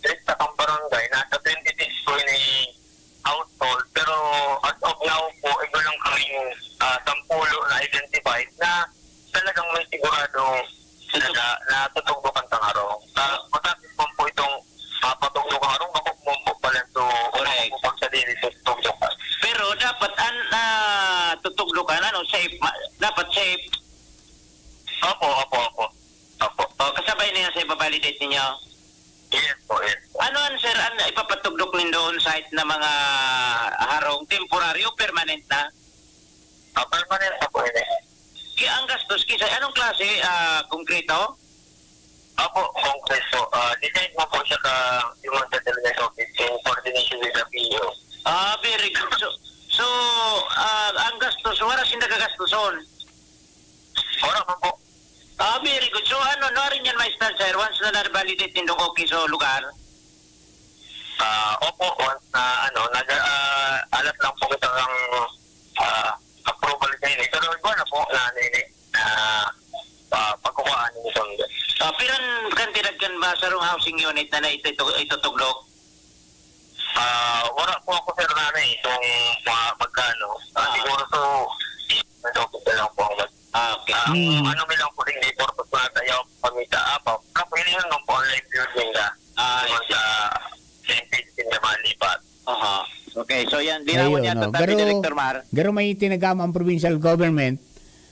lista ng barangay, nasa twenty-six po yung household. Pero as of now po, ito lang kaming, ah, sampulo na identified na talagang may sigurado na, na, na tutugdukan kang harong. Ah, masakit po po itong, ah, patugdukan harong, bako po po pala ito, Correct. pagsadiri sa tugdukan. Pero dapat an, ah, tutugdukan, ano, safe, ma-, dapat safe. Opo, opo, opo. Opo. O, kasabay na yan sa ibabalidate ninyo? Yes po, yes po. Ano an, sir, an ipapatugdok nindo on site na mga harong, temporary o permanent na? Ah, permanent na po ini. gastos, kinsa, anong klase, ah, konkreto? Opo, konkreto. Ah, design mo po siya ka human settlement office in coordination with the P E O. Ah, very good. So, so, ah, ang gastos, wala sinda gagastoson? Wala man po. Ah, very good. So, ano, no, rin yan, Master Sir, once na na-validate nindong okay sa lugar? Ah, opo, once na, ano, nag, ah, alat lang po kita ng, ah, approval sa ini. Pero igual na po na, ano, ini, na, ah, pagkukuhaan ng sundo. Ah, piran kantidad kan ba sarong housing unit na, na ito, ito, itutuglok? Ah, wala po ako, sir, na, ano, eh, kung mga magkano. Ah, Ah. siguro so, may topic na lang po ang mag-, Ah, okay. ah, ang Hmm. ano, may lang po, hindi purpose na tayo, pamita, apa. Kapo, yun lang po ang livelihood nila. Ah, Tungkol sa, sa impediment na malipat. Aha. Okay, so yan, linawon Ayun, niya no. ito, tabi, Pero, Director Mar. pero may tinagama ang provincial government.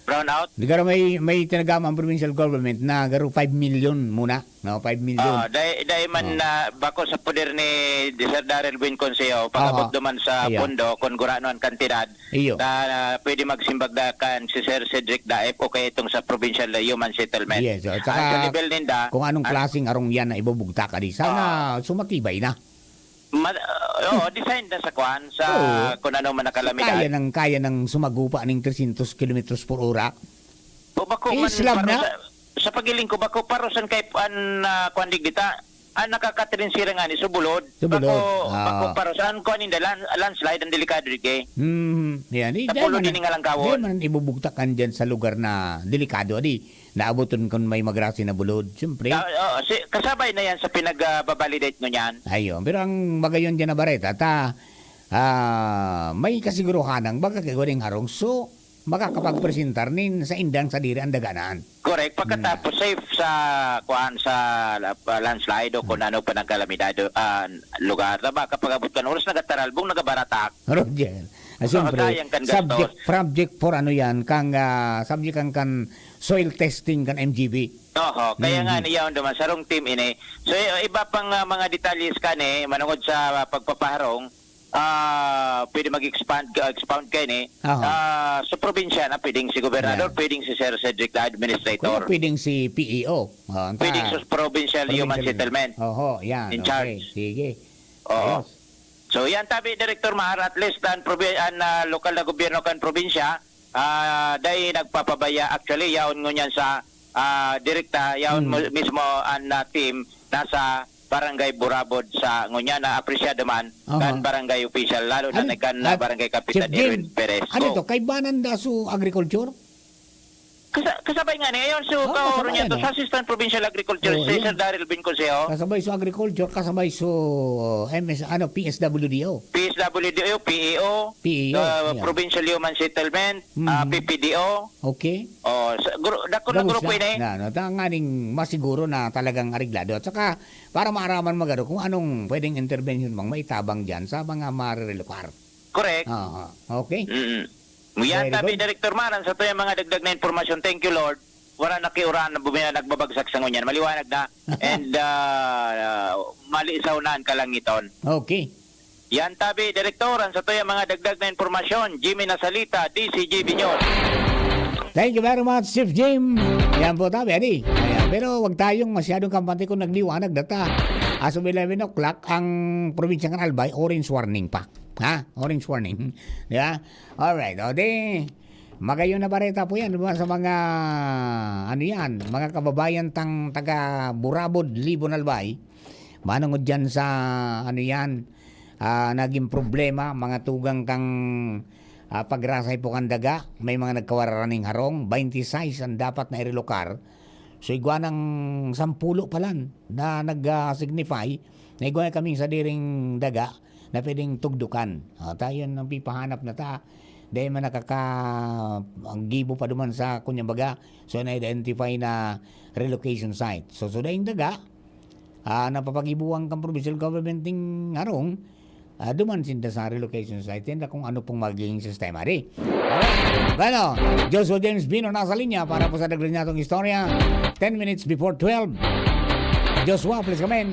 Brown out? Di, pero may, may tinagama ang provincial government na garo five million muna, no? Five million. Ah, dai, dai man Ah. na bako sa poder ni Sir Daryl Buin Consejo, pag-abot Aha. duman sa Iya. pondo, kung gurano ang kantidad, Iyo. na, na pwede magsimbag da kan si Sir Cedric Daep o kaya itong sa provincial na human settlement. Yes, at Ah, saka sa level ninda, kung anong ah, klaseng arong yan na ibubugtak, adi. Sana Ah. sumatibay na. Ma-, oo, design na sa kwan, sa Oo. kung ano man na So, kalamidad. kaya ng, kaya ng sumagupa ning trescientos kilometros por ora? O bako man Islam paro na? sa, sa pagiling ko, bako paro san kay an, ah, kwan digdi ta, an nakakatrin sila nga ni Subulod. Subulod. Bako, Ah. bako paro san kwan ninda, lan-, landslide ang delikado digdi. Hmm, yan. Eh, Sa dahil pulo man, din nga lang kawon. dahil man ibubugtakan dyan sa lugar na delikado, adi, naaboton kun may magrasi na bulod, siyempre. Ah, oo, si, kasabay na yan sa pinag, ah, babalidate mo niyan. Ayun, pero ang magayon dyan na bareta, ta, ah, may kasiguruhan ang baga kay Guaring Harong, so, makakapagpresentar nin sa indang sadiri ang daganan. Correct. Hmm. Pagkatapos, safe sa, kuan, sa la-, landslide o kung Hmm. ano pa ng kalamidad, ah, lugar. Tama, kapag abot ka ng oras, nagataralbong, nagabaratak. Roger. Ah, siyempre, Kaya kan gastos. subject, subject for ano yan, kang, ah, subject kan, kan soil testing kan M G B. Oho, kaya nga Mhm. niya, duman, sarong team ini. So, i-, iba pang, ah, mga detalye kani, manungod sa pagpapaharong, ah, pwede mag-expand ka, expound ka ini. Aha. Ah, sa probinsya na, pwedeng si gobernador, Yan. pwedeng si Sir Cedric, the administrator. Kaya pwedeng si P E O. Oh, ang Pwedeng ta-, sa provincial human provincial. settlement. Oho, yan. In Okay, charge. sige. Oo. Ayos. So, yan tabi, Director Mar, at least an probi-, an, ah, lokal na gobyerno kan probinsya, ah, dai nagpapabaya. Actually, yaon ngunyan sa, ah, direkta, yaon Hmm. mo-, mismo an, ah, team nasa Barangay Burabod sa ngunyan na apresyado man Aha. kan barangay official, lalo na Ano, kan, ah, ah, barangay kapitan Chief Jim, Erwin Perez. ano Go. ito? Kaibanan da su agriculture? Kasa-, kasabay nga niya yun. So, Ah, kaoro kasabay niya to yan, sa oh. Assistant Provincial Agriculture, Oh, si yun. Sir Daryl Bin Consejo. Kasabay sa agriculture, kasabay sa M S, ano, P S W D O. P S W D O, P E O, P E O, ah, yeah. Provincial Human Settlement, ah, Mhm. P P D O. Okay. Oh, sa, gru-, dako na Gabos grupo na. yun eh. Na, na, ta-, nganing masiguro na talagang areglado. At saka, para maaraman magaro kung anong pwedeng intervention bang maitabang dyan sa mga marirelokar. Correct. Aha. Okay. Mm-mm. Yan, Very tabi, good. Director Mar, an satuyang mga dagdag na impormasyon. Thank you, Lord. Wala na kiuran na bumi-, nagbabagsak sa ngunyan. Maliwanag na. And, ah, malisaw na an kalangiton. Okay. Yan, tabi, Direktor, an satuyang mga dagdag na impormasyon. Jimmy Nasalita, D C G B News. Thank you very much, Chief Jim. Yan po, tabi, adi. Ayan. Pero wag tayong masyadong kampante kung nagliwanag na ta. As of eleven o'clock, ang probinsya ng Albay, orange warning pa. Ha? Orange warning. Di ba? Alright. O, di, magayon na bareta po yan, di ba, sa mga, ano yan, mga kababayan tang taga Burabod, Libon, Albay. Manungod dyan sa, ano yan, ah, naging problema, mga tugang kang, ah, pagrasay po kan daga, may mga nagkawararan ning harong, twenty-six ang dapat na irelokar. So, igwa ng sampulo pa lang na nag, ah, signify na igwa kaming sadiring daga na pwedeng tugdukan. Ah, tayo nang pipahanap na ta. Dahil man nakaka-, ang gibo pa duman sa kunyang baga. So, na-identify na relocation site. So, so dahil daga, ah, napapagibuan kang provincial government ning harong, ah, duman sinda sa relocation site. Yan na kung ano pong magiging sistema. Di? Alright. Bueno, Joshua James Bino nasa linya para po sa dagdag niyatong istorya. Ten minutes before twelve. Joshua, please come in.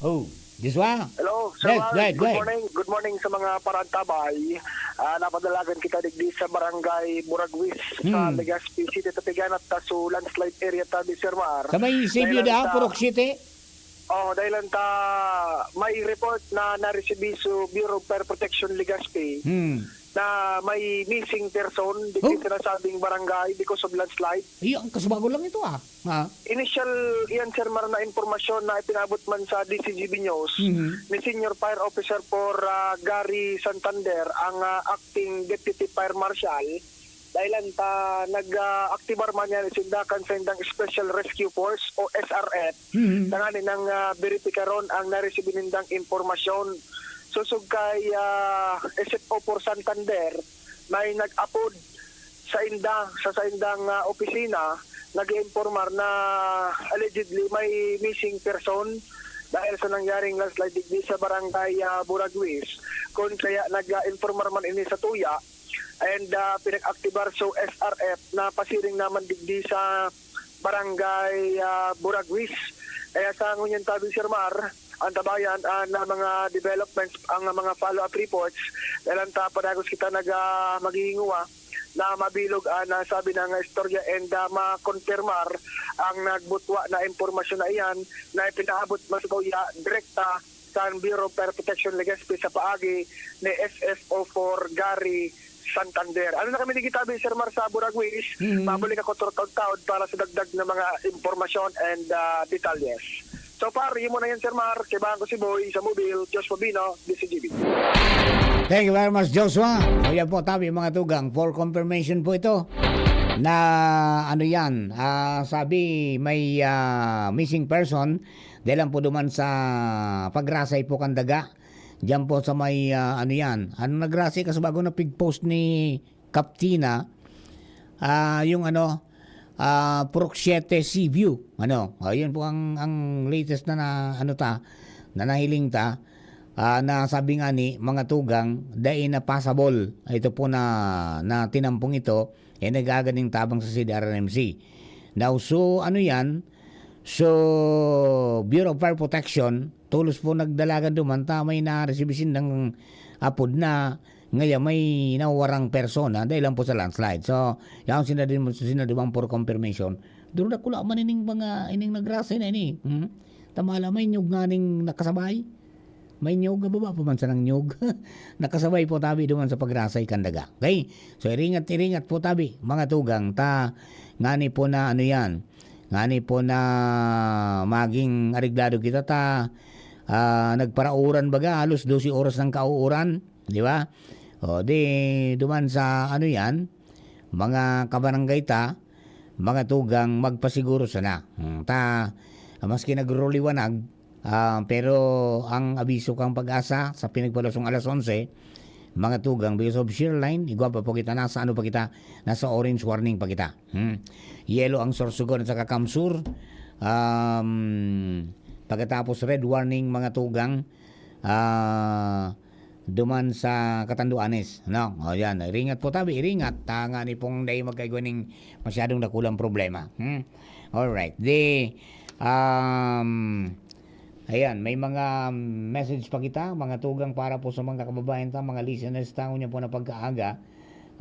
Oh, Joshua? Hello, Sir Yes, Mar. right, Good right. morning. Good morning sa mga paraantabay. Ah, napadalagan kita digdi sa Barangay Buraguis sa Hmm. Legazpi City. Tapiganat ta su landslide area tabi, Sir Mar. Sa may Dahil Sibio lang da, ta Purok City? Oh, dahil lang ta may report na naresibi su Bureau of Fire Protection Legazpi Hmm. na may missing person digdi Oh. sa nasabing barangay because of landslide. Iyo, ang kasubago lang ito, ah. Ha? Initial iyan, Sir Mar, na impormasyon na ipinabot man sa D C G B News Mhm. ni Senior Fire Officer for, ah, Gary Santander, ang, ah, acting deputy fire marshal. Dahil lang ta nag, ah, aktibar man yan, sinda kan sa indang Special Rescue Force o S R F, Mhm. tanganing, ah, beripikaron ang naresibi nindang impormasyon. Sosog kay, ah, S F O for Santander, may nag-apod sa inda, sa saindang, ah, opisina, nag-iinformar na allegedly may missing person dahil sa nangyaring landslide digdi sa barangay, ah, Buraguis. Kun kaya nag-iinformar man ini sa tuya, and, ah, pinag-aktibar so S R F na pasiring naman digdi sa barangay, ah, Buraguis. Kaya sa ngunyan tabi, Sir Mar, ang tabayan, ah, na mga developments, ang mga follow-up reports, dahil ang ta padagos kita nag, ah, maghihinguwa na mabilog ang nasabi na nga istorya and, ah, makonfirmar ang nagbutwa na impormasyon na iyan na ipinaabot man sa tuya direkta sa Bureau of Fire Protection Legazpi sa paagi ni S F O for Gary Santander. Ano na kami digdi tabi, Sir Mar, sa Buraguis? Mhm. Mabalik ako turtaod-taod para sa dagdag na mga impormasyon and, ah, detalyes. So far, yun muna yan, Sir Mar. Kaibahan ko si Boy sa Mobile, Joshua Bino, D C G B. Thank you very much, Joshua. So, yan po, tabi, mga tugang. For confirmation po ito na, ano yan, ah, sabi, may, ah, missing person. Dahil lang po duman sa pagrasay po kan daga. Diyan po sa may, ah, ano yan. Ano nagrasay, kasubago na pig-post ni Captina, ah, yung ano, ah, Purok Siete Sea View. Ano, oh, yun po ang, ang latest na, na ano ta, na nahiling ta, ah, na sabi nga ni mga tugang, dai na passable. Ito po na, na tinampong ito, eh, nagaganing tabang sa C D R R M C. Now, so, ano yan? So, Bureau of Fire Protection, tolos po nagdalagan duman ta may naresibi sindang apod na ngaya may nawarang persona dahil lang po sa landslide. So, yaon sina din, sina duman for confirmation. Duro dakula man ining mga, ining nagrasay na ini. Hmm? Tamala, may nyog nga ning nakasabay. May nyog, baba pa man sanang nyog. Nakasabay po tabi duman sa pagrasay kan daga. Okay? So, iringat, iringat po tabi, mga tugang, ta ngani po na ano yan, ngani po na maging areglado kita ta, ah, nagparauran baga, halos dose oras nang kauuran, di ba? O, di, duman sa ano yan, mga kabarangay ta, mga tugang, magpasiguro sana. Hmm, ta, maski nagroliwanag, ah, pero ang abiso kang Pag-asa sa pinagpalusong alas onse, mga tugang, because of shear line, igwa pa po kita, nasa ano pa kita, nasa orange warning pa kita. Hmm. Yellow ang Sorsogon at saka Kamsur. Um, pagkatapos red warning, mga tugang, ah, duman sa Catanduanes, no? O, yan. Iringat po tabi, iringat. Tanga ni pong dai magkaigwa ning masyadong dakulang problema. Hmm? Alright. Di, um, ayan, may mga message pa kita, mga tugang para po sa mga kababayan ta, mga listeners ta, ngunyan po na pagkaaga.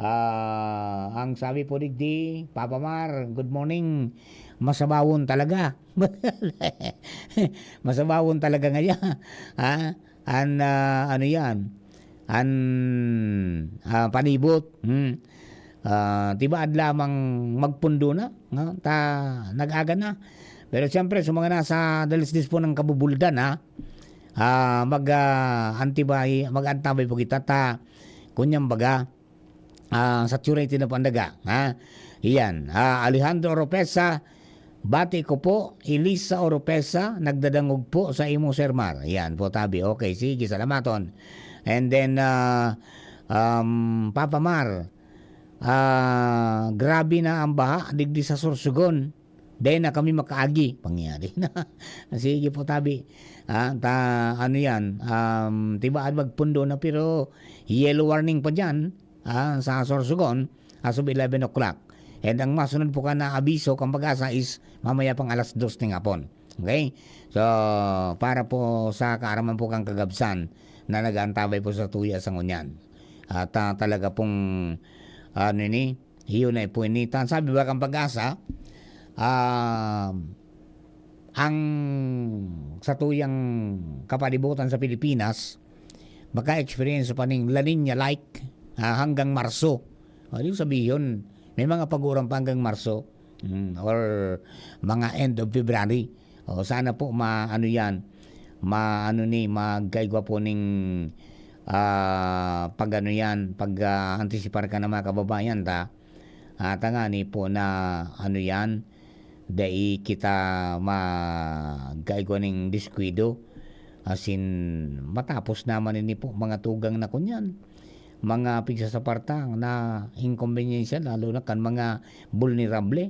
Ah, ang sabi po digdi, "Papa Mar, good morning. Masabawon talaga." Masabawon talaga ngaya. Ha? An, ah, ano yan? An, ah, palibot. Hmm. Ah, tibaad lamang magpundo na, no? Ta, nag-aga na. Pero siyempre, sa mga nasa dalisdis po ng kabubuldan, ha? Ah, mag, ah, antibay, mag-antabay po kita ta, kunyang baga, ah, saturated na po ang daga, ha? Iyan, ah, Alejandro Oropesa, bati ko po, Elisa Oropesa, nagdadangog po sa imo, Sir Mar. Iyan po, tabi. Okay, sige, salamaton. And then, ah, um, Papa Mar, ah, grabe na ang baha digdi sa Sorsogon. Dai na kami makaagi. Pangyari na. Sige po, tabi. Ah, ta, ano yan, um, tibaad magpundo na, pero yellow warning pa dyan, ah, sa Sorsogon, as of eleven o'clock. And ang masunod po ka na abiso kang Pag-asa is mamaya pang alas dos ng hapon. Okay? So, para po sa kaaraman po kang kagabsan na nag-aantabay po sa tuya sa ngunyan. At, ah, talaga pong, ano ini, iyo na ipuinitan. Sabi ba kan Pag-asa, ah, ang satuyang kapalibutan sa Pilipinas, maka-experience pa ning La Niña-like, ah, hanggang Marso. O, di sabihon, may mga paguran pa hanggang Marso, mm, or mga end of February. O, sana po ma-, ano yan, ma-, ano ni, magkaigwa po ning, ah, pag-ano yan, pag, ah, antisipar ka ng mga kababayan ta. Ah, tangani po na, ano yan, dai kita magkaigwa ning diskuido. As in, matapos naman ini po mga tugang na kunyan. Mga pigsasapartang na inkombensiya, lalo na kan mga vulnerable.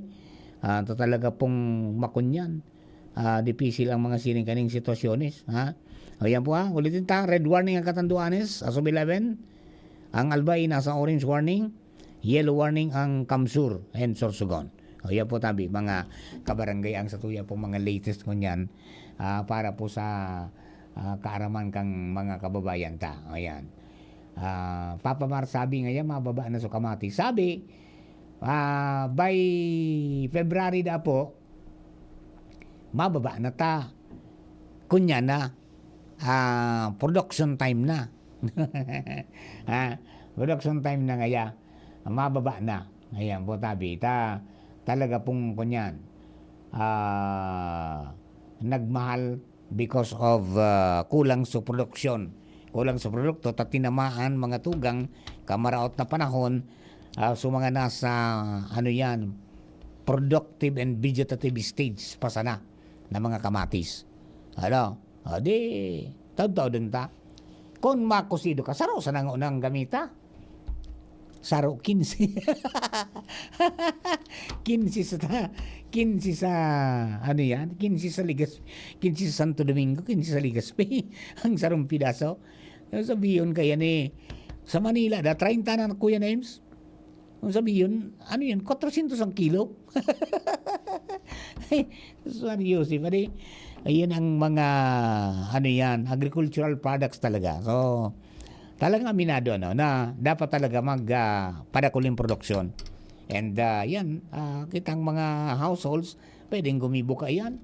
Ah, ta-, talaga pong makunyan. Ah, dipisil ang mga siring kaning sitwasyones, ha? O, yan po, ha? Ulitin ta, red warning ang Catanduanes, as of eleven. Ang Albay nasa orange warning, yellow warning ang Kamsur and Sorsogon. O, yan po, tabi, mga kabarangay, ang satuya po, mga latest ko niyan, ah, para po sa, ah, kaaraman kang mga kababayan ta. Ayan. Ah, Papa Mar, sabi nga yan, mababa na sa Kamati. Sabi, ah, by February da po, mababa na ta. Kunya na, ah, production time na. Ah, production time na ngaya, mababa na. Ayan po, tabi. Ta-, talaga pong kunyan, ah, nagmahal because of, ah, kulang sa produksyon. Kulang sa produkto, ta tinamaan mga tugang, kamaraot na panahon, ah, so mga nasa, ano yan, productive and vegetative stage pa sana na mga kamatis. Ano? O di, taod-taod din ta. Kung makusido ka, saro sa nang unang gamita. Saro, kinse. Kinse sa ta-, kinse sa, ano yan? Kinse sa Ligas-, kinse sa Santo Domingo, kinse sa Legazpi. Ang sarong pidaso. Yung sabihin kaya ni, sa Manila, da, treinta na, Kuya Nems. Kung sabihin, ano yan? Kwatrosyentos ang kilo. Sorry, Joseph. Ano y-, ayan ang mga, ano yan, agricultural products talaga. So, talagang aminado, ano, na dapat talaga mag, ah, padakul yung produksyon. And, ah, yan, ah, kitang mga households, pwedeng gumibo ka yan.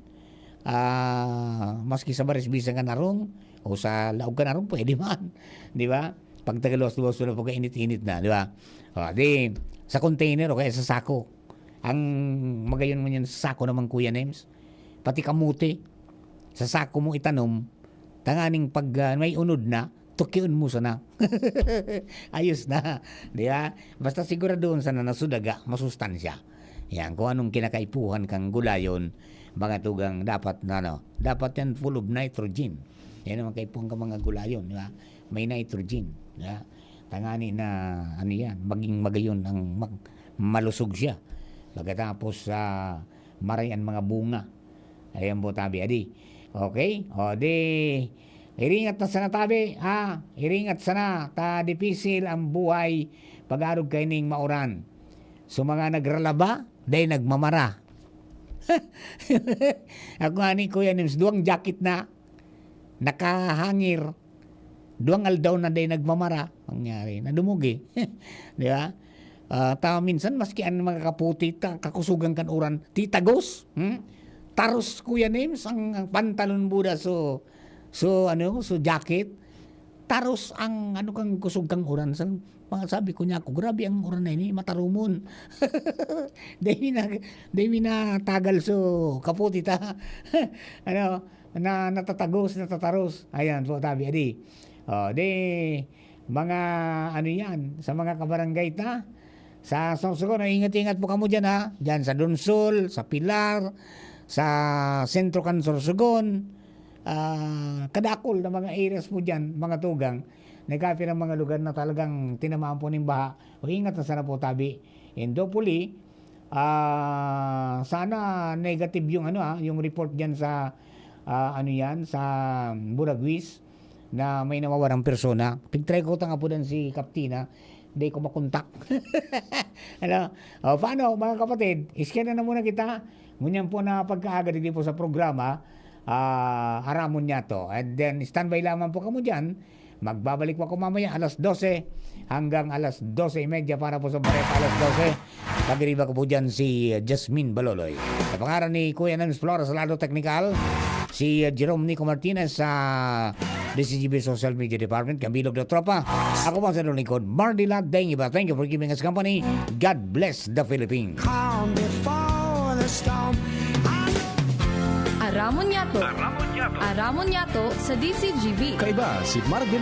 Ah, maski sa baris bisan ka narong, o sa laog ka narong, pwede man. Di ba? Pag tagaluwas-luwas mo na, pagkainit-init na, di ba? O, di, sa container o kaya sa sako. Ang magayon mo niyan, sa sako naman, Kuya Nems. Pati kamote, sa sako mo itanom, tanganing pag, ah, may unod na, tukion mo sana. Ayos na, di ba? Basta siguraduhon sana na sudaga, masustansya. Yan, kung anong kinakaipuhan kang gulayon, mga tugang, dapat na, ano, dapat yan full of nitrogen. Yan ang kaipuhan ka mga gulayon, di ba? May nitrogen, di ba? Tangani na, ano yan, maging magayon ang mag-, malusog siya. Pagkatapos, ah, maray ang mga bunga. Ayan po, tabi, adi. Okay? O, di, iringat na sana, tabi, ha? Iringat sana, ta dipisil ang buhay pag-arog kaining mauran. So, mga nagralaba, dai nagmamara. Ako nga ni Kuya Nims, duwang jacket na, nakahangir, duwang aldaw na dai nagmamara, nangyari, nadumugi. Di ba? Ah, ta minsan, maski ang mga kaputi ta, kakusugan kan uran, titagos, hmm? Taros, Kuya Nims, ang, ang pantalon buda, so, so, ano, so jacket, taros ang, ano, kang kusog kang uran. Sa, mga sabi ko niya ako, "Grabe ang uran na ini, matarumon." Dai mi na, dai mi natagal, so, kaputi ta. Ano, na, natatagos, natataros. Ayan po, tabi, adi. O, di, mga, ano yan, sa mga kabarangay ta, sa Sorsogon, ingat-ingat po kamo dyan, ha? Dyan sa Donsol, sa Pilar, sa sentro kan Sorsogon, ah, kadakol na mga areas po dyan, mga tugang, nagkapirang mga lugar na talagang tinamaan po ning baha. O, ingat na sana po, tabi. And hopefully, ah, sana negative yung, ano, ah, yung report dyan sa, ah, ano yan, sa Buraguis, na may nawawarang persona. Pigtry ko ta nga po dan si Kaptina, di ko makontak. Ano? O, paano, mga kapatid? Iskena na muna kita. Ngunyan po na pagkaaga, digdi po sa programa, ah, aramon niya to. And then, standby lamang po kamo dyan Magbabalik po ako mamaya alas dose hanggang alas dose y media para po sa Bareta alas dose. Pag-iriba ko po dyan si Jasmine Baloloy. Sa pangaran ni Kuya Nams Flores sa lado technical, si Jerome Nico Martinez sa D C G B Social Media Department, Kabilog na Tropa. Ako po sa lingkod, Mardy Lat Deng Iba. Thank you for giving us company. God bless the Philippines. Calm before the storm. I know Aramon niyato. Aramon niyato sa D C G B. Kaiba si Marvin